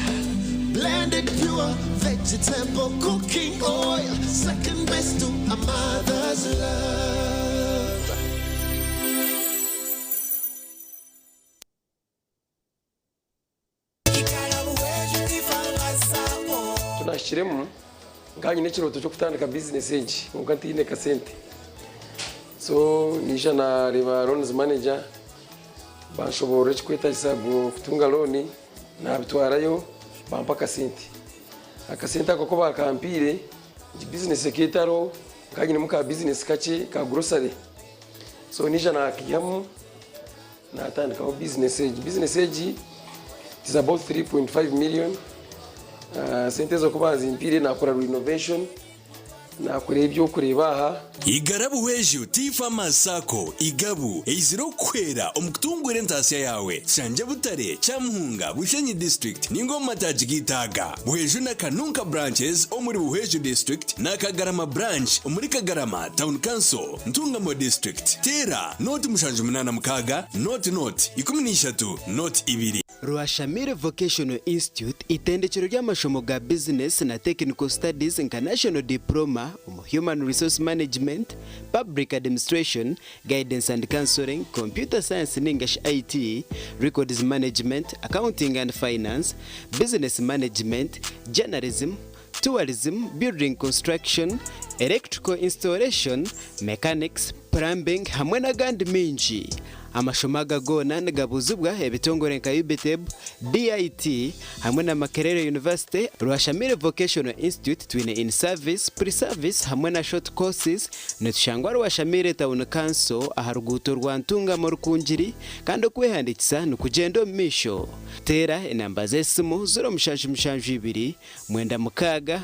blended pure vegetable cooking oil. Second best to a mother's love. Tunahikiremu nkaba nyine ekirooto ky'okutandika bizinesi egi kwonka ntiine kasente so naija nareeba loans manager banshoboorora ekikwetagisa kutunga looni nabitwarayo bampa akasente. Akasente ako ku bakampiire egi bizinesi ekaba etariho nkaba nyinemu ka bizinesi kakye ka grocery so naija nakiihamu Natandikaho bizinesi egi. Bizinesi egi is about 3.5 million. Sente ezo ku bazimpaire nakora renovation, nakora eby'okureeba aha. Igara Buhweju Tea Farmers Sacco, Igabu, eizire okukuhwera omu kutunguura entaasya yaawe. Kishangye Butare, Kyamuhunga, Bushenyi District ninga omu mataagi g'eitaaga. Buhweju na Kanunka Branches omuri Buhweju District na Kagarama Branch omuri Kagarama Town Council. Ntungamo District, Teera nooti 786 nooti nooti 13 nooti 2. Rwashamire Vocational Institute itendekyero ry'amashomo ga bizinesi na Technical Studies nka National Diploma omu Human Resource Management, Public Administration, Guidance and Counselling, Computer Science ningashi IT, Records Management, Accounting and Finance, Business Management, Journalism, Tourism, Building Construction, Electrical Installation, Mechanics, Plumbing hamwe n'agandi maingi. Amashomo aga goona nigabuuzibwa ebitongore nka UBITEB, DIT hamwe na Makerere University, Rwashamire Vocational Institute twine In Service, Pre Service hamwe na Short Courses. Nitushangwa Rwashamire Town Council aha ruguuto rwa Ntungamo Rukungiri kandi okwehandiikisa nikugyenda omu maisho. Teera enamba z'esimu 0772 960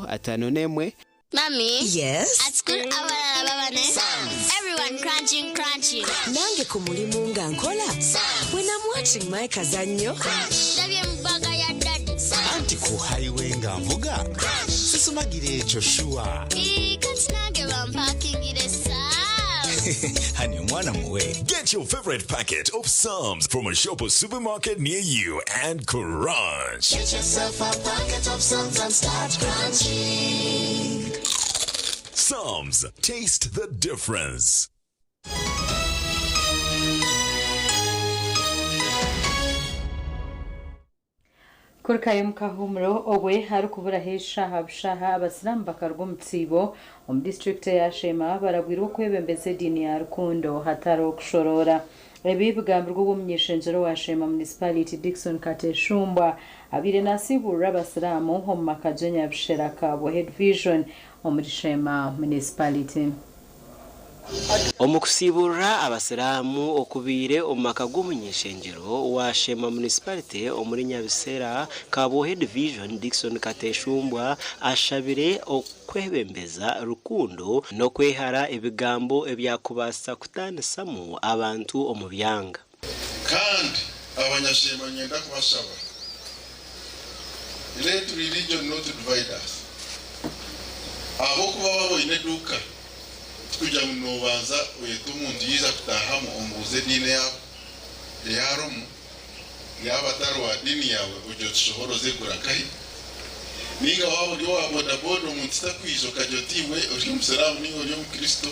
51. Mummy. Yes? At school abalala baba ne Everyone crunching crunching. Nange ku mulimu nga nkola. When I'm watching my kazannyo. Ndabye mu bag ya daddy. Anti ku highway nga nvuga sisumagira ekyo shuwa. Ii, kati nange bampakingire Psalms. Honey, omwana muwe. Get your favorite packet of Psalms from a shop or supermarket near you and crunch. Get yourself a packet of Psalms and start crunching. Psalms, taste the difference. Kurukayo omu kahuumuro obwe harikuburaho eshaaha bushaaha abasiraamu bakaruga omu kisiibo omu disiturikiti eya Sheema barabwirwe okwebembeza ediini ya rukundo hatariho kushoroora. Ebi bigambirwe obu omuny'ishengyero wa Sheema Municipality Dickson Kateshumbwa abaire nasiiburira abasiraamu omu maka g'Enyabushera Kabwohe Division omuri Sheema Municipality. Omu kusiiburira abasiraamu okubaire omu maka g'omuny'ishengyero wa Sheema Municipality omuri Nyabisera, Kabwohe Division, Dickson Kateshumbwa ashabire okwebembeza rukundo n'okwehara ebigambo ebyakubaasa kutaanisamu abantu omu byanga. Kandi abanyasheema niinyenda kubashaba, let religion not divide us. Ahabw'okuba waaba oine eduuka, tikugira ngu noobanza oyete omuntu yaija kutaahamu omubuuze ediini ei arimu, yaaba atari wa diini yaawe ogire oti shohora oze kugura nkahi? Ninga waaba ori owa bodaboda omuntu takwija okagira oti iwe ori omusiraamu ninga ori omukristo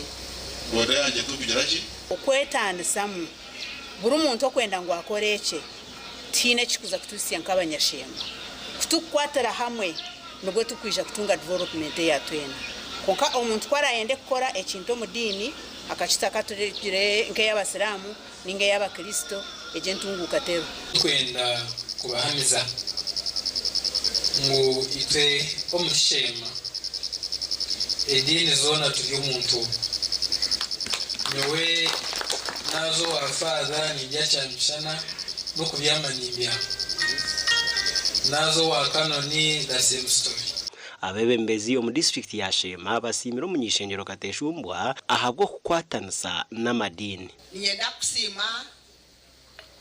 boda yangye tokugira ki? Okwetaanisamu, buri muntu okwenda ngu akore ekye, tihaine ekirikuza kutuhitsya nk'abanyashemba. Ku turikukwatira hamwe nibwo turikwija kutunga development eya twena. Kwonka omuntu ku arayende kukora ekintu omu diini akakita ka tugire nk'ey'abasiraamu ninga ey'abakristo, egyo entunguuka teriho. Twenda kubahamiza ngu itwe omu Sheema ediini zoona turi omuntu omwe. Nyowe naaza owa Faather nindya kyamishana n'okubyama nimbyama. Naaza owa Kanoni the same story. Abeebembezi omu disiturikiti ya Sheema basiimire omuny'eishengyero Kateshumbwa ahabw'okukwatanisa n'amadiini. Niinyenda kukusiima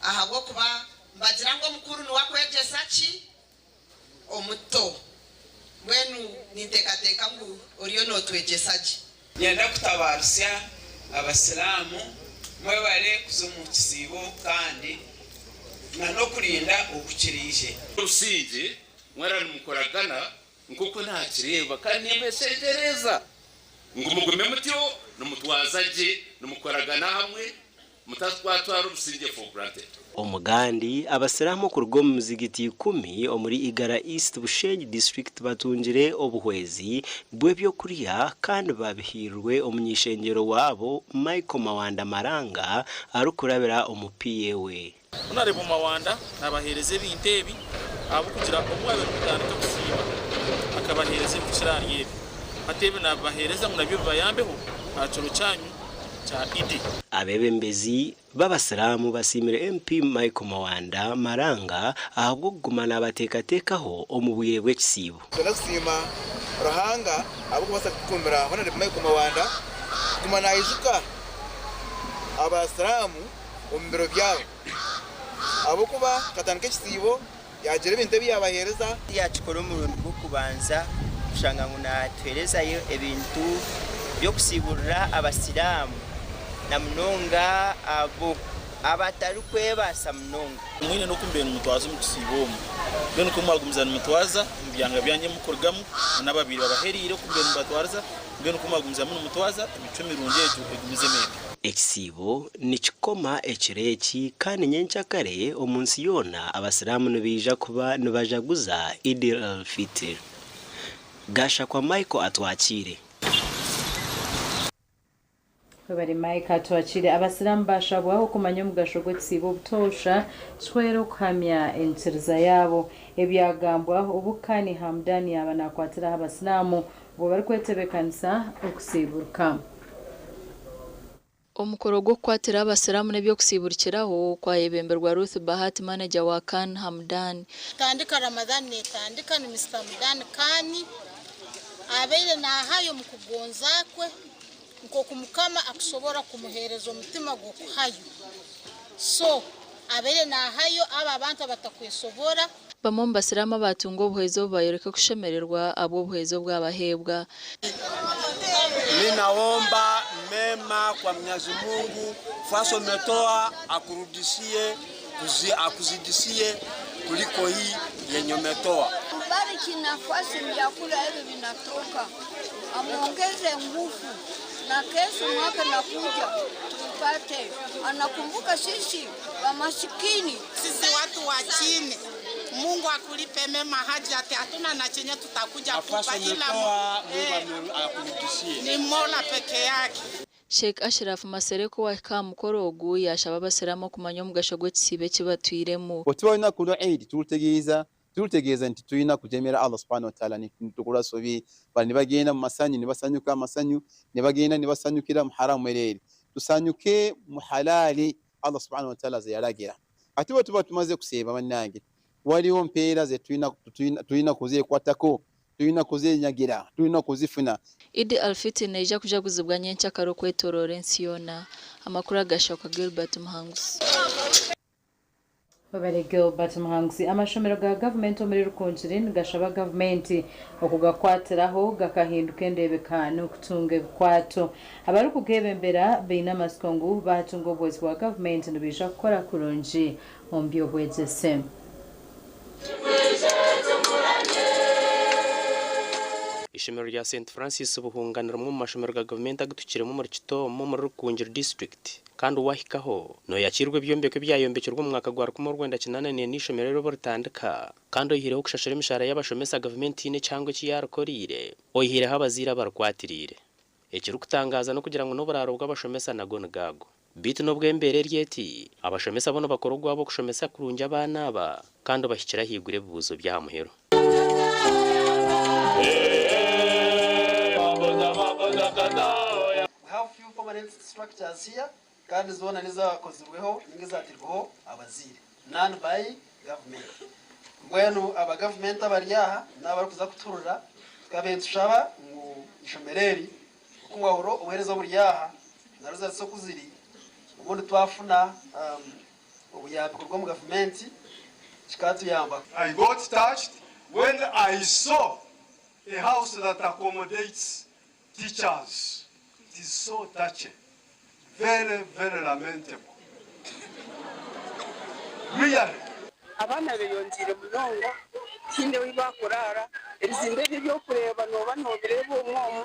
ahabw'okuba nibagira ngu omukuru niwe akwegyesa ki? Omuto. Mbwenu ninteekateeka ngu oriyo nootwegyesa gye. Niinyenda kutabaarusya Abasiraamu mwebare kuza omu kisiibo kandi na n'okurinda oku kiraije. Obusingye mwena nimukoragana nk'oku naakireeba, kandi nimbeshengyereza ngu mugume mutyo nimutwaza gye, nimukoragana hamwe, mutatwatwara obusingye for granted. Omugandi, Abasiraamu okuruga omu mizigiti ikumi omuri Igara East Bushenyi District batungire obuhwezi bw'ebyokurya kandi babihairwe omuny'eishengyero waabo Michael Mawanda Maranga arikurabira omu PA we. Ku naareeba omu mawanda naabaheereza ebintu ebi, ahabw'okugira obu mwabaire nimutandika kusiiba, akabaheereza ebirikukira ahari ebi. Hati ebi naabibaheereza ngu nabyo bibayambeho aha kiro kyanyu kya Idi. Abeebembezi b'Abasiraamu basiimire MP Michael Mawanda Maranga ahabw'okuguma naabateekateekaho omu bwire bw'ekisiibo. Twine kusiima Ruhanga ahabw'okubaasa kutukuumira Hon. Michael Mawanda kuguma naijuka Abasiraamu omu biro byabo ahabw'okuba akatandika ekisiibo yaagira ebintu ebi yaabaheereza. Yaakikora omurundi gw'okubanza kushanga ngu naatuheerezayo ebintu by'okusiiburira Abasiraamu na munonga abo abatarikwebaasa munonga. Mwine n'oku mubaire nimutwaza omu kisiibo omu. Mbwenu ku mwagumiza nimutwaza omu byanga byanyu ebi murikurugamu, na n'ababaire babahereire oku mubaire nimubatwariza, mbwenu ku mwagumizamu nimutwaza, emicwe mirungi egyo egumizemu etyo. Ekisiibo nikikoma ekiro eki kandi nyenkyakare omu nsi yoona Abasiraamu nibaija kuba nibajaguza Eid al-Fitr. Gashakwa Michael Atwakiire. Webare Mike Atwakiire. Abasiraamu baashabwa okumanya omugasho gw'ekisiibo obutoosha kihwere okuhamya enyikiriza yaabo. Ebyagambwa obu Kani Hamdan yaaba naakwatiraho Abasiraamu obwo barikwetebeekanisa okusiiburuka. Omukoro gw'okukwatira Abasiraamu n'eby'okusiiburukiraho kwayebemberwa Ruth Bahati maneja wa Khan Hamdan. Kutandika Ramadhan netandika ni Mister Hamdan Khan abaire nahayo omu kugonza kwe nkoku Mukama akusobora kumuhereza omutima gw'okuhayo so abaire nahayo abo abantu abatakwesobora. Bamwe omu Basiraamu abaatunga obuhwezi obu bayoreka okushemererwa ahabw'obuhwezi obwabaheebwa. Mi naomba mema kwa Mwenyezi Mungu fasi umetoa akurudishie akuzidishie kuliko hii yenye umetoa. Bariki nafasi vyakula hivi vinatoka, amuongeze nguvu na kesho mwaka nakuja tupate. Anakumbuka sisi wa masikini. Sisi watu wa chini, Mungu akulipe mema haji ati hatuna na chenye tutakuja Nafasi kupa ila umetoa Mungu akurudishie. ni Mola peke yake. Sheikh Ashraf Masereko owahika aha mukoro ogu yaashaba Abasiraamu okumanya omugasho gw'ekisiibo eki batwiremu. Bwe tuba olunaku lwa Eid tulutegeeza tulutegeeza nti tulina kujeemera Allah subhanahu wataala netukola sobi, bano nebagenda mu masanyu nebasanyuka amasanyu nebagenda nebasanyukira mu haramu mwereere, tusanyuke mu halaali Allah subhanahu wataala zeyalagira. Ate bwetuba tumaze kusiiba bannange waliwo mpeera zetulina tulina kuzekwatako, tulina kuzenyagira, tulina kuzifuna. Eid al-Fitr neija kujaguzibwa nyenkyakare okwetoroora ensi yoona. Amakuru agashakwa Gilbert Muhanguzi. Webare Gilbert Muhanguzi. Amashomero ga gavumenti omuri Rukungiri nigashaba gavumenti okugakwatiraho gakahinduka endeebeka n'okutunga ebikwato. Abarikugebembera baine amatsiko ngu baatunga obuhwezi bwa gavumenti nibaija kukora kurungi omu by'obwegyese. Ishomero rya St Francis Buhunga ni rimwe omu mashomero ga gavumenti agutukiremu omuri Kitooma omuri Rukungiri disiturikiti kandi wahikaho noyakiirwa ebyombeko ebyayombekirwe omu mwaka gwa 1984 ishomero eri obu ritandika kandi oyihireho okushashura emishahara y'abashomesa gavumenti tihaine ekihango eki yarikoriire oyihireho abazaire abarikwatiriire. Ekirikutangaaza n'okugira ngu n'oburaaro bw'abashomesa nagwo nigaago. Beitu n'obu embeera eri eti, abashomesa bo nibakora ogwabo okushomesa kurungi abaana aba kandi bahikire ahaiguru ebibuuzo by'aha muheru. We have few permanent structures here kandi zoona nizakozirweho ninga ezatirweho abazaire none by government. Mbwenu aba government abari aha nabarikuza kutuhurira tukabe nitushaba ngu ishomero eri oku mwahurira obuhereza oburi aha na results oku ziri obundi twafuna obuyambi kuruga omu gavumenti kikatuyamba. I got touched when I saw a house that accommodates teachers. It is so touching. Very, very lamentable. Really. Abaana beyongyeire munonga tihaine ahu bakuraara, ebizimbe ebi eby'okureeba nooba noobireeba omu omu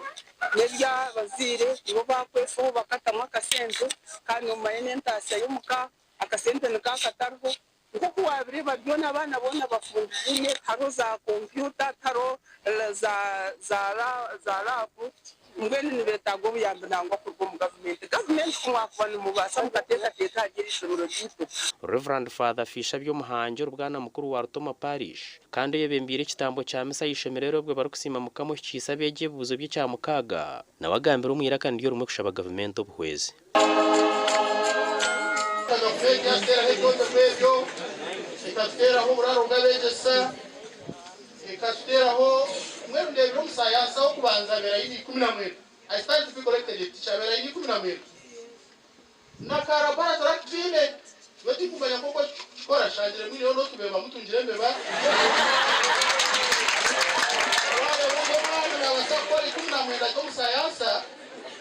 n'eby'abazaire nibo bakwefaho bakatamu akasente kandi omanye n'entaasya y'omuka akasente niko akatariho nk'oku waabireeba byona abaana boona bafundiziibwe tihariho za kompyuta tihariho za laabu mbwenu nibeetaaga obuyambi nangwa kuruga omu gavumenti. Gavumenti ku mwakuba nimubaasa mukateekateeka ahari eri ishomero ryaitu. Rev. Father Fisher Byomuhangi ori Bwana Mukuru wa Rutoma Parish kandi oyebembeire ekitambo kya misa aha ishomero eri obwe barikusiima Mukama ohikiise abeegi ebibuuzo by'ekyamukaaga nawe agambire omu iraka niryo rimwe kushaba gavumenti obuhwezi. Gavumenti yatuteeraho ebyombeko ebyo, ekatuteeraho oburaaro bw'abeegyesa, ekatuteeraho mbwenu ndeebire omusayansa w'okubanza abeera aine 19. I stand to be corrected teacher abeera aine 19. Na ka laboratory aku twine, nyowe tinkumanya nk'oku ekikora shangire mwineyo n'otubeba mutungire embeba. Waareeba ngu omwana naabaasa kukora 19 ry'omusayansa,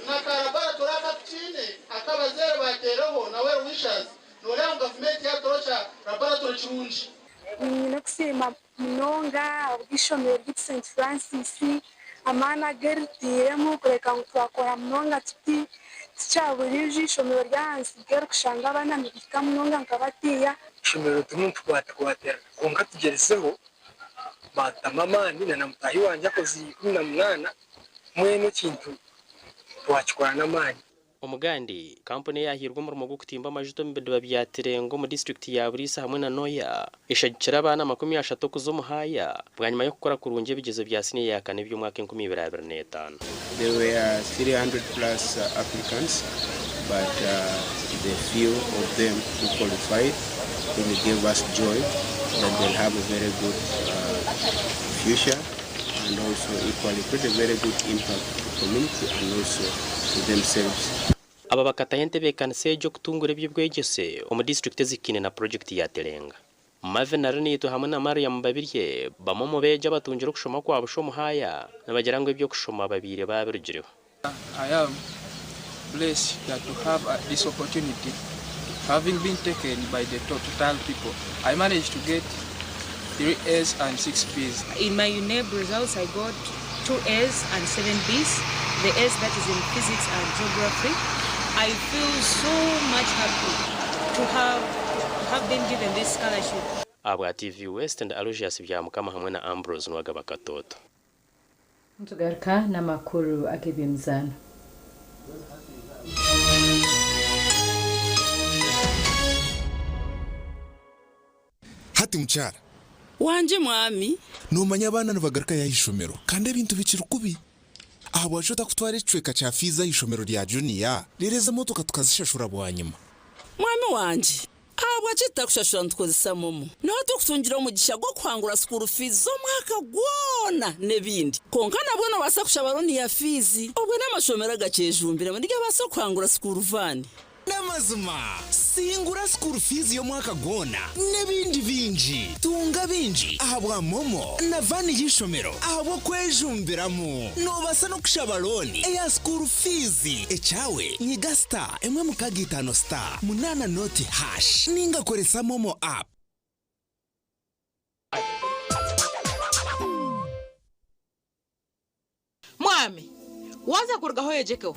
Na ka laboratory aka tukiine aku abazaire baateereho na well wishers, nooreeba ngu gavumenti yaatuteeraho kya laboratory kirungi. Nyine okusiima munonga ahabw'eishomero ryaitu St Francis, amaani agu eritairemu kureka ngu twakora munonga tuti, tikyaburiijo eishomero ry'ahansi ry'orikushanga abaana nibahika munonga nka batiiya. Eishomero turimu nitukwatakwatira kwonka tugyerizeho baatutamu amaani na na mutaahi wangye akozire 18 mbwenu ekintu twakikora n'amaani. Omugandi, kampuni eyahairwe omurimo gw'okutimba amajuta omu bidiba bya Tirenga omu disiturikiti ya Buliisa hamwe na Nwoya eshagikire abaana 30 kuza omu haaya bwanyima y'okukora kurungi ebigyezo bya siniya ya kana eby'omwaka 2025. There were 300 plus applicants but the few of them who qualified really gave us joy that they'll have a very good future and also equally create a very good impact to the community and also to themselves. Aba bakataho entebeekanisa egyo kutunguura eby'obwegyese omu disiturikiti ezihikaine na purojekiti ya Terenga. Marvin Arinaitwe hamwe na Mariam Babirye bamwe omu beegi abatungire okushoma kwa busha omu haaya nibagira ngu eby'okushoma babaire baabirugireho. I am blessed that to have this opportunity having been taken by the total people I managed to get 3 A's and 6 B's. In my UNEB results I got 2 A's and 7 B's, the A's that is in physics and geography. I feel so much happy to have, to have been given this scholarship. Ahabwa TV West ndi Aloysius Byamukama hamwe na Ambrose Nuwagaba Katoto. Nitugaruka n'amakuru ag'eby'emizaano. Hati mukyara. Wangye mwami. Noomanya abaana nibagarukayo aha ishomero kandi ebintu bikiri kubi. Ahabwaki otakutwara ekicweka kya fiizi aha ishomero rya juniya reero ezo emotoka tukazishashura bwanyima? Mwami wangye, ahabwaki tutakushashura nitukozesa momo? Niho turikutungira omugisha gw'okuhangura sukuuru fiizi z'omwaka gwona n'ebindi. Kwonka nabwo noobaasa kushaba looni ya fiizi. Obwo n'amashomero agakyejumbiremu nigabaasa kuhangura sukuuru vaani. N'amazima, singura school fees y'omwaka gwona n'ebindi bingi. Tunga bingi ahabwa MoMo na vaani y'eishomero ahabw'okwejumbiramu. Noobaasa n'okushaba looni eya school fees. Ekyawe, nyiga star emwe mukaaga itaano star munaana nooti hash ninga koresa MoMo app. Onaame, waaza kurugaho oyegyekeho.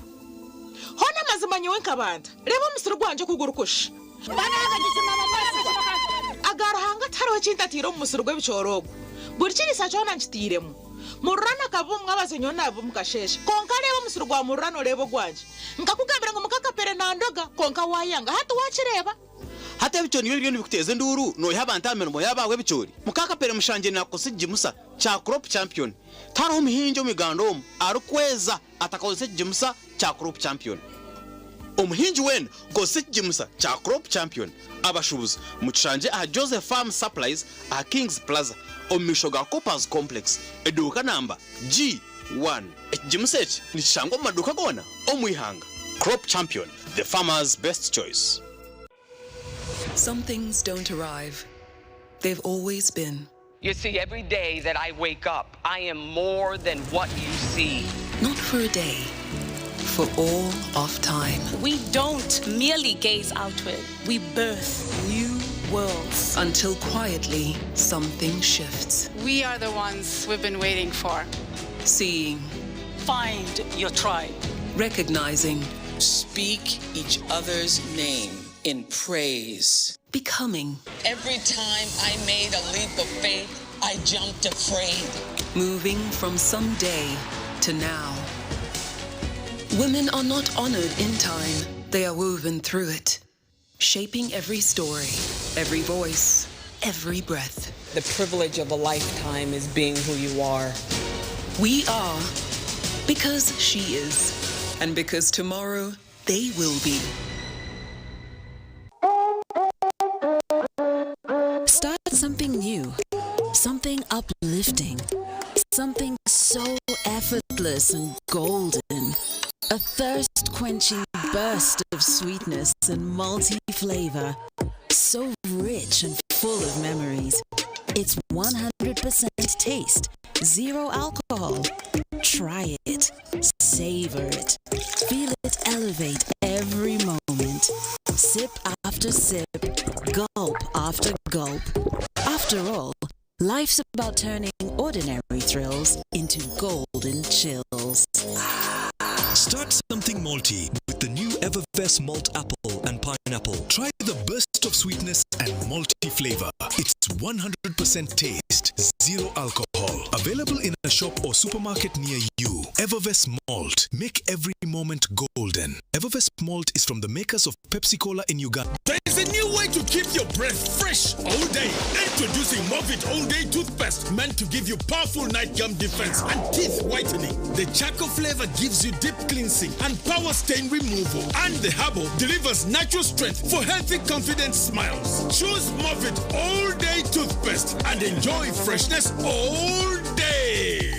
Hoona amazima nyowe nkabanta, reeba omusiri gwangye oku gurikusha. Aga Ruhanga tihariho ki ntataire omu musiri gw'ebicoori ogu. Buri kiriisa kyona nkitairemu. Mururano akaba omu mwabazyo nyowe naaba omu kasheeshe. Kwonka reeba omusiri gwa Mururano oreebe ogwangye. Nkakugambira ngu muka Kapere nandoga, kwonka waayanga. Hati waakireeba? Hati ebicoori nibyo biriyo nibikuteeza enduuru noiha abantu aha mirimo yaabo ahabw'ebicoori? Muka Kapere mushangye naakukozesa ekigimusa kya Crop Champion. Tihariho muhingi omu Uganda omu arikweza atakozesa ekigimusa kya Crop Champion. Omuhingi weena kozesa ekigimusa kya Crop Champion. Abashuubuzi mukishangye aha Jose Farm Supplies aha Kings Plaza omu maisho ga Coopers Complex, eduuka namba G1. Ekigimusa eki nikishangwa omu maduuka goona omu ihanga. Crop Champion, the farmer's best choice. Some things don't arrive, they've always been. You see, every day that I wake up, I am more than what you see. Not for a day, for all of time. We don't merely gaze outward, we birth new worlds. Until quietly, something shifts. We are the ones we've been waiting for. Seeing. Find your tribe. Recognizing. Speak each other's name in praise. Becoming. Every time I made a leap of faith, I jumped afraid. Moving from someday to now. Women are not honored in time, they are woven through it, shaping every story, every voice, every breath. The privilege of a lifetime is being who you are. We are because she is, and because tomorrow they will be. Start something new, something uplifting, something so effortless and golden. A thirst quenching burst of sweetness and multi flavor. So rich and full of memories. It's 100% taste, zero alcohol. Try it, savor it, feel it elevate every moment. Sip after sip, gulp after gulp. After all, life's about turning ordinary thrills into golden chills. Start something malty with the new Evervess Malt Apple and Pineapple. Try the burst of sweetness and malty flavor. It's 100% taste, zero alcohol. Available in a shop or supermarket near you. Evervess Malt. Make every moment golden. Evervess Malt is from the makers of Pepsi Cola in Uganda. There is a new way to keep your breath fresh all day. Introducing Movit All Day Toothpaste, meant to give you powerful night gum defense and teeth whitening. The charcoal flavor gives you deep cleansing and power stain removal. And the herbal delivers natural strength for healthy, confident smiles. Choose Movit All Day Toothpaste and enjoy freshness all day.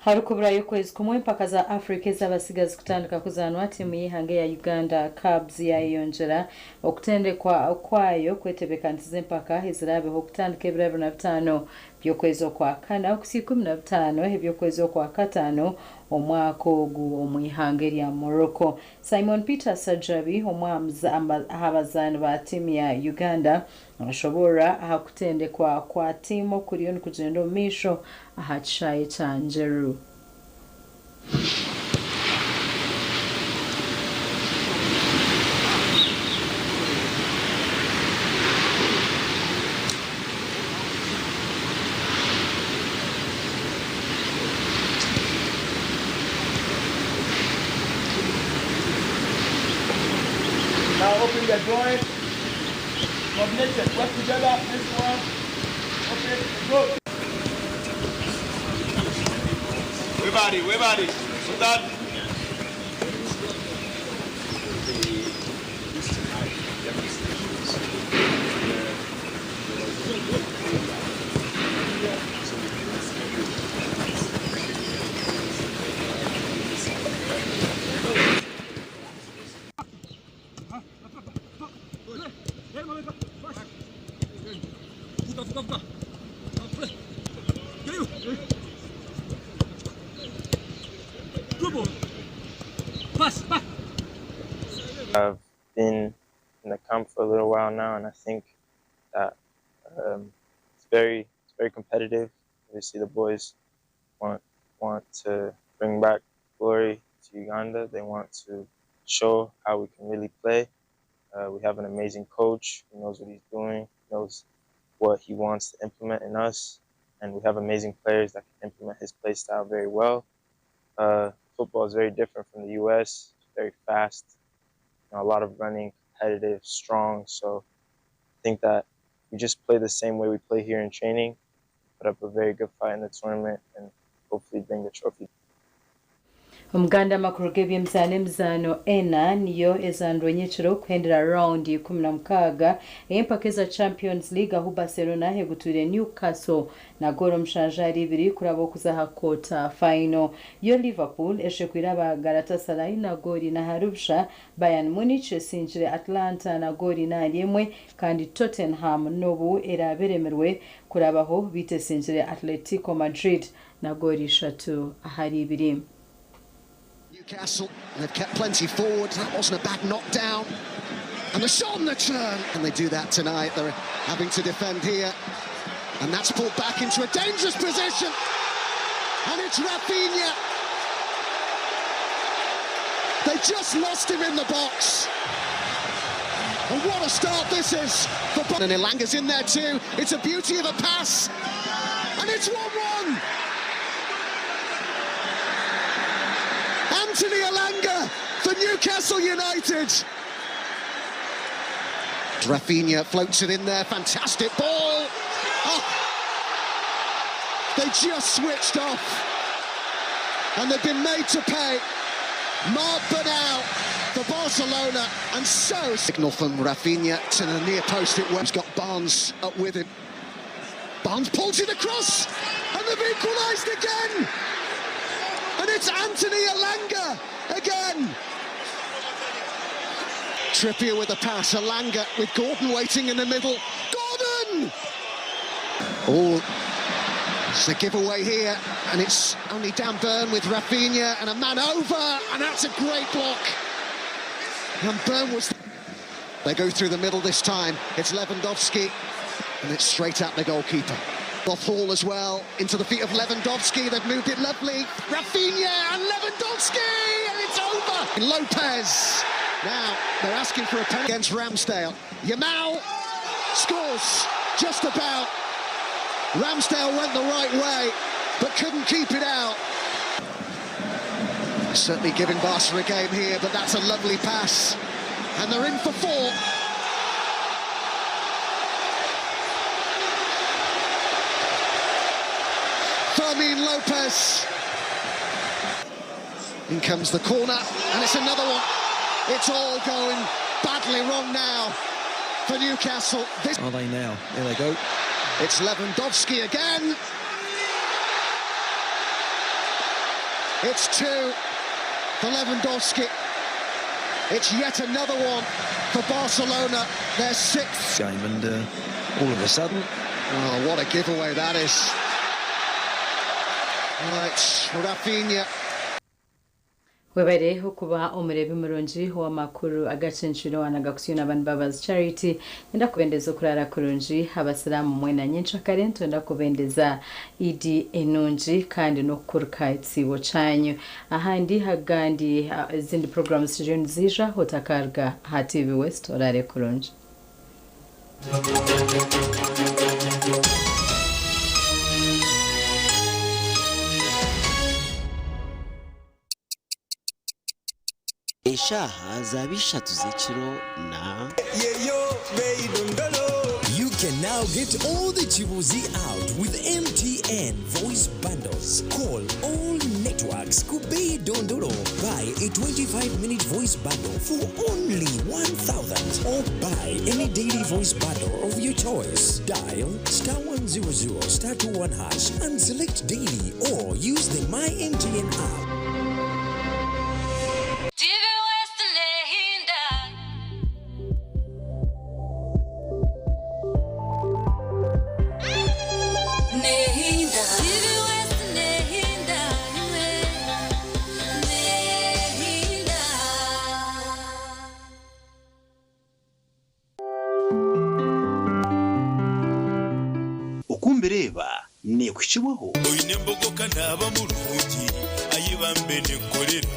Harikuburayo okwezi kumwe empaka za Africa ez'abatsigazi kutandika kuzaanwa, tiimu y'eihanga eya Uganda Cubs yaayeyongyera okutendekwa kwayo kwetebeekanisiza empaka eziraabeho okutandika ebiro 25 by'okwezi okwa kana okuhitsya 15 eby'okwezi okwa kataano omwaka ogu omu ihanga erya Morocco. Simon Peter Sajjabi omwe aha bazaani ba tiimu ya Uganda nashoboorora aha kutendekwa kwa tiimu okuriyo nikugyenda omu maisho aha kishaayi kya Njeru. Now open the drawing. Coordinated. Work together. This one. Open. Go. Everybody, everybody. Start. Pass, back. I've been in the camp for a little while now, and I think that it's very it's very competitive. Obviously, the boys want want to bring back glory to Uganda. They want to show how we can really play. We have an amazing coach who knows what he's doing, knows what he wants to implement in us, and we have amazing players that can implement his play style very well. Football is very different from the U.S. It's very fast, a lot of running, competitive, strong. So I think that we just play the same way we play here in training, put up a very good fight in the tournament, and hopefully bring the trophy. Omuganda amakuru g'ebyemizaano emizaano ena niyo ezaanirwe nyekiro kuhendera rawundi 16 ey'empaka eza Champions League ahu Barcelona egutwire Newcastle na goolo 7-2 kuraba okuza aha quarter final. Yo Liverpool eshekwire aba Galatasaray na goolo 4-0, Bayern Munich esingire Atlanta na goolo 4-1 kandi Tottenham n'obu eraabe eremirwe kurabaho beitu esingire Atletico Madrid na goolo 3-2. Newcastle, they've kept plenty forward. That wasn't a bad knockdown. And the shot on the turn. And they do that tonight. They're having to defend here. And that's pulled back into a dangerous position. And it's Raphinha. They just lost him in the box. And what a start this is for And Elanga's in there too. It's a beauty of a pass. And it's 1-1. Anthony Elanga for Newcastle United. Raphinha floats it in there. Fantastic ball. Oh, they just switched off. And they've been made to pay. Marc Bernal for Barcelona. And so signal from Raphinha to the near post. It works. Got Barnes up with him. Barnes pulls it across. And they've equalised again. And it's Anthony Elanga again. Trippier with a pass, Elanga with Gordon waiting in the middle. Gordon! Oh, it's a giveaway here, and it's only Dan Burn with Raphinha and a man over, and that's a great block. And Burn was... They go through the middle this time. It's Lewandowski, and it's straight at the goalkeeper. Off Hall as well, into the feet of Lewandowski. They've moved it lovely. Raphinha and Lewandowski, and it's over. Lopez. Now they're asking for a penalty against Ramsdale. Yamal scores just about. Ramsdale went the right way, but couldn't keep it out. Certainly giving Barca a game here, but that's a lovely pass. And they're in for four. Fermin Lopez. In comes the corner, and it's another one. It's all going badly wrong now for Newcastle. This Are they now? There they go. It's Lewandowski again. It's two for Lewandowski. It's yet another one for Barcelona, their sixth game, and all of a sudden... Oh, what a giveaway that is. Right, Raphinha. Webare okuba omurebi murungi w'amakuru agacencwire wanagakusiyo n'abantu Mbabazi Charity. Nyenda kubendeza okurara kurungi abasiramu mwena nyenkyakare, ntwenda kubendeza Idi enungi kandi n'okukuruka ekitsibo kyanyu. Ahandi hagandi ezindi programs ziriyo niziija otakaruga aha TV West. Orare kurungi. Eshaaha zaaba 3 z'ekiro na You can now get all the Chibuzi out with MTN voice bundles. Call all networks. Kubei Dondolo. Buy a 25-minute voice bundle for only 1,000 or buy any daily voice bundle of your choice. Dial star 100 star 21 hash and select daily or use the My MTN app. TV West Nehinda. Nehinda. TV Okumbireeba neekuhikibwaho. Oine embogo ka naaba murungi, ai bambe ninkorera,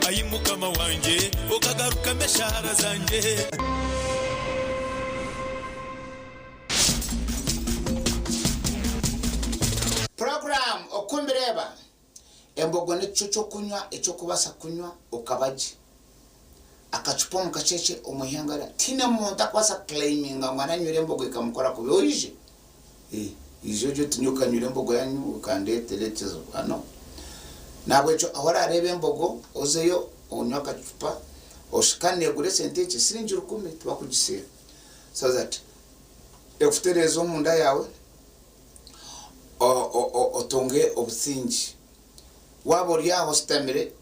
Ai Mukama wangye, okagarukamu eshaara zangye. Puroguraamu Okumbireeba Embogo n'ekicu ky'okunywa eky'okubaasa kunywa okaba gye. Akacupa omu kakyekye omu ihanga rya tihaine muntu akubaasa kuclaiminga ngu ananywire embogo ekamukora kubi. Oije? Eh, ija ogye oti nyowe kanywire embogo yanyu ekandeetera ekizibu. Ah no. Nahabwekyo ahu orareeba embogo ozeyo onywe akacupa oshi kandi neegura esente nkye, siringi rukumi tibakugisiiha. So that ekutereeze omunda yaawe. otunge obusingye. Waaba ori aho oshutamire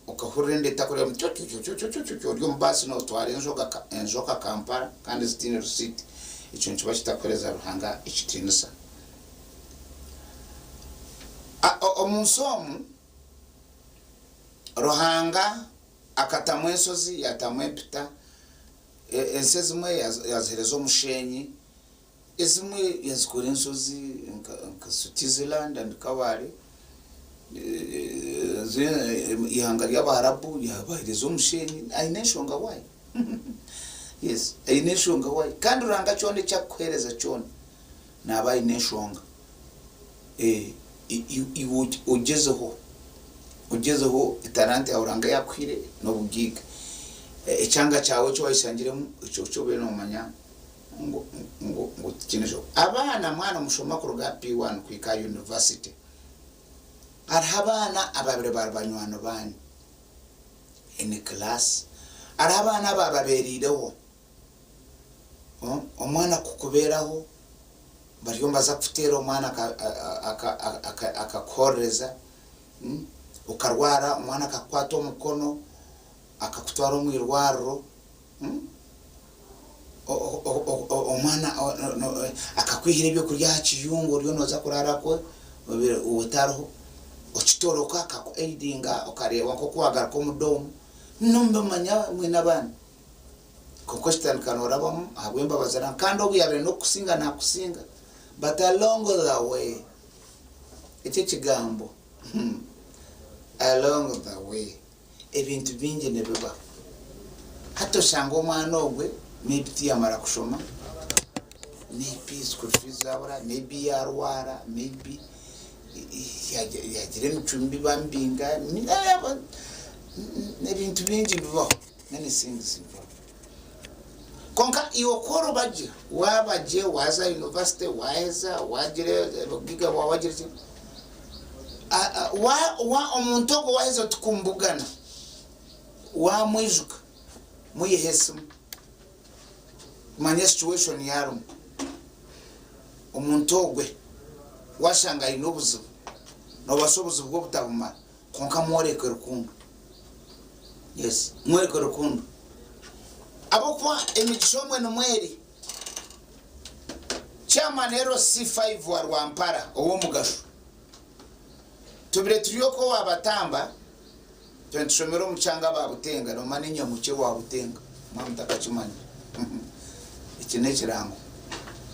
okahurira enda etakureba ngu cwcwcwcwcwcw ori omu baasi nootwara enjoka Kampala kandi zitaine risiiti, ekyo nikiba kitakuheereza Ruhanga ekitiinisa. Omu nsi omu, Ruhanga akatamu enshozi, yaatamu empita, ensi ezimwe yaaziheereza omusheenyi, Ezimwe yazikora enshozi nka Switzerland and Kabale, eihanga ry'Abaharabu yabahereza omushenyi aine enshonga why yes aine enshonga why kandi Ruhanga kyona eki akukuhereza kyona naaba aine enshonga iwe ogyezeho ogyezeho etalanta yaawe Ruhanga eyakuhaire n'obugaiga ekyanga kyawe eki wayeshangiremu ekyo obe nomanya. Ngu ngu ngu tikiine sho. Abaana mwana mushoma kuruga aha P1 kuhika aha university. Hariho abaana ababire bari banywani banyu in class. Hariho abaana abababereireho. Omwana kukubeeraho bariyo nibaza kukuteera omwana aka aka akakuhorereza, okarwara omwana akakukwata omukono akakutwara omu irwariro. Omwana akakwihira ebyokurya aha kiyungu oriyo nooza kuraara kwe otariho, okitoroka akaku aidinga okareeba nk'oku waagaruka omu doomu, nomumanya mwine abaana. Kwonka okitandika noorabamu ahabw'embabazi za Ruhanga kandi obu yaabaire n'okukusinga naakusinga but along the way, ekyo ekigambo along the way. Ebintu bingi nibibaho. Hati oshanga omwana ogwe maybe tiyamara kushoma, maybe school fees zabura, maybe yarwara, maybe yagira emicwe mibi bamubinga, ebintu bingi nibibaho, many things nibibaho. Kwonka iwe ku oriba gye, waaba gye waaza university waaheza, waagira obugiga bwawe waagira ki, omuntu ogwo waaheza oti kumubugana, waamwijuka, mwiheho esimu manye situation ei arimu. Omuntu ogwe waashanga aine obuzibu, noobaasa obuzibu bwe obutabumara kwonka mworeke rukundo. Yes, mworeke rukundo. Ahabw'okuba emigisha omwe nimwo eri. Chairman LC5 wa Rwampara ow'omugasho. Tubire turi okwo owa Batamba, twena tushomire omu kyanga aba Butenga, nomanya enyamukye owa Butenga, mwaba mutakakimanyire. Eki n'ekirango.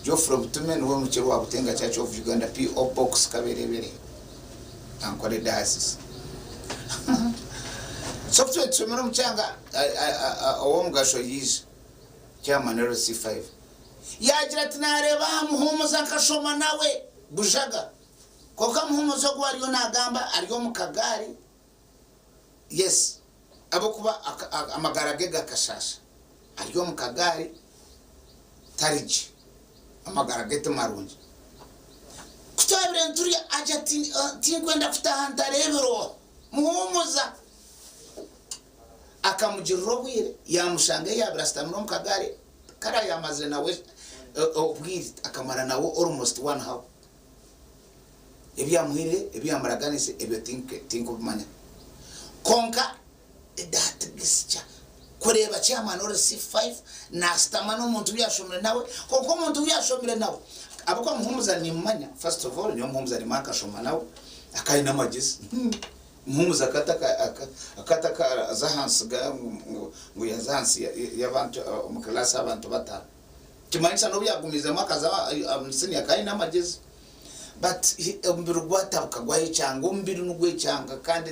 Geoffrey Butume niwe mukye wa Butenga Church of Uganda, PO Box Kaberebere, Ankole Diocese. So ku twena tushomire omu kyanga ow'omugasho yaija. Chairman LC5 yaagira ati naareeba aha Muhumuza nkashoma nawe bujaga kwonka Muhumuza ogu ariyo naagamba ari omu kagaari yes ahabw'okuba amagara ge gakashaasha ari omu kagaari tari gye amagara ge ti marungi. Ku twabaire niturya agira ati tinkwenda kutaaha ntareebire oha Muhumuza. Akamugirira obwire yaamushanga ei yaabaire ashutamire omu kagaari kare yaamazire nawe obwire akamara nawe almost one hour. Ebi yaamuhaire, ebi yaamuraganiise ebyo tinkubimanya. Kwonka that gesture kureeba chairman ori C5 naashutama n'omuntu ou yaashomire nawe kwonka omuntu ou yaashomire nawe ahabw'okuba Muhumuza nimmumanya first of all nyowe Muhumuza nimmanya nkashoma nawe akaba aine amagyezi. Muhumuza akata akaza ahansi ngu yaza ahansi y'abantu omu class abantu batano. Kimanyisa n'obu yaagumizemu akaza omu siniya akaba aine amagyezi but omubiri gwatabuka gwayekyanga, omubiri nigwekyanga kandi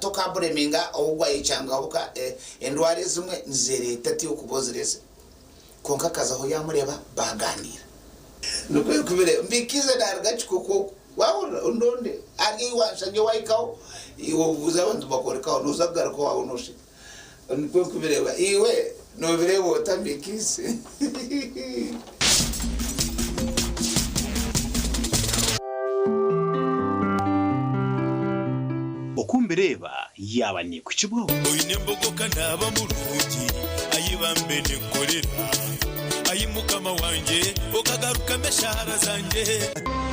tokabureminga ou gwayekyanga ahabw'okuba endwara ezimwe nizereeta ti okuba ozireetsire. Kwonka akazaho yaamureeba baagaaniira. Nikwo erikubireeba. Mbikiize naaruga Kikoko okwo. Waahurira? Ondonde. Ari ei waanshangye waahikaho, iwe obuuze abantu bakworekaho, nooza kugaruka owaawe noosheka. Nikwo ndikubireeba. Iwe noobireeba ota Mbikiize? Oku mbireeba yaaba neekukibwaho. Oine embogo ka naaba murungi, ayi bambe ninkorera, ayi Mukama wangye okagarukamu eshaara zangye.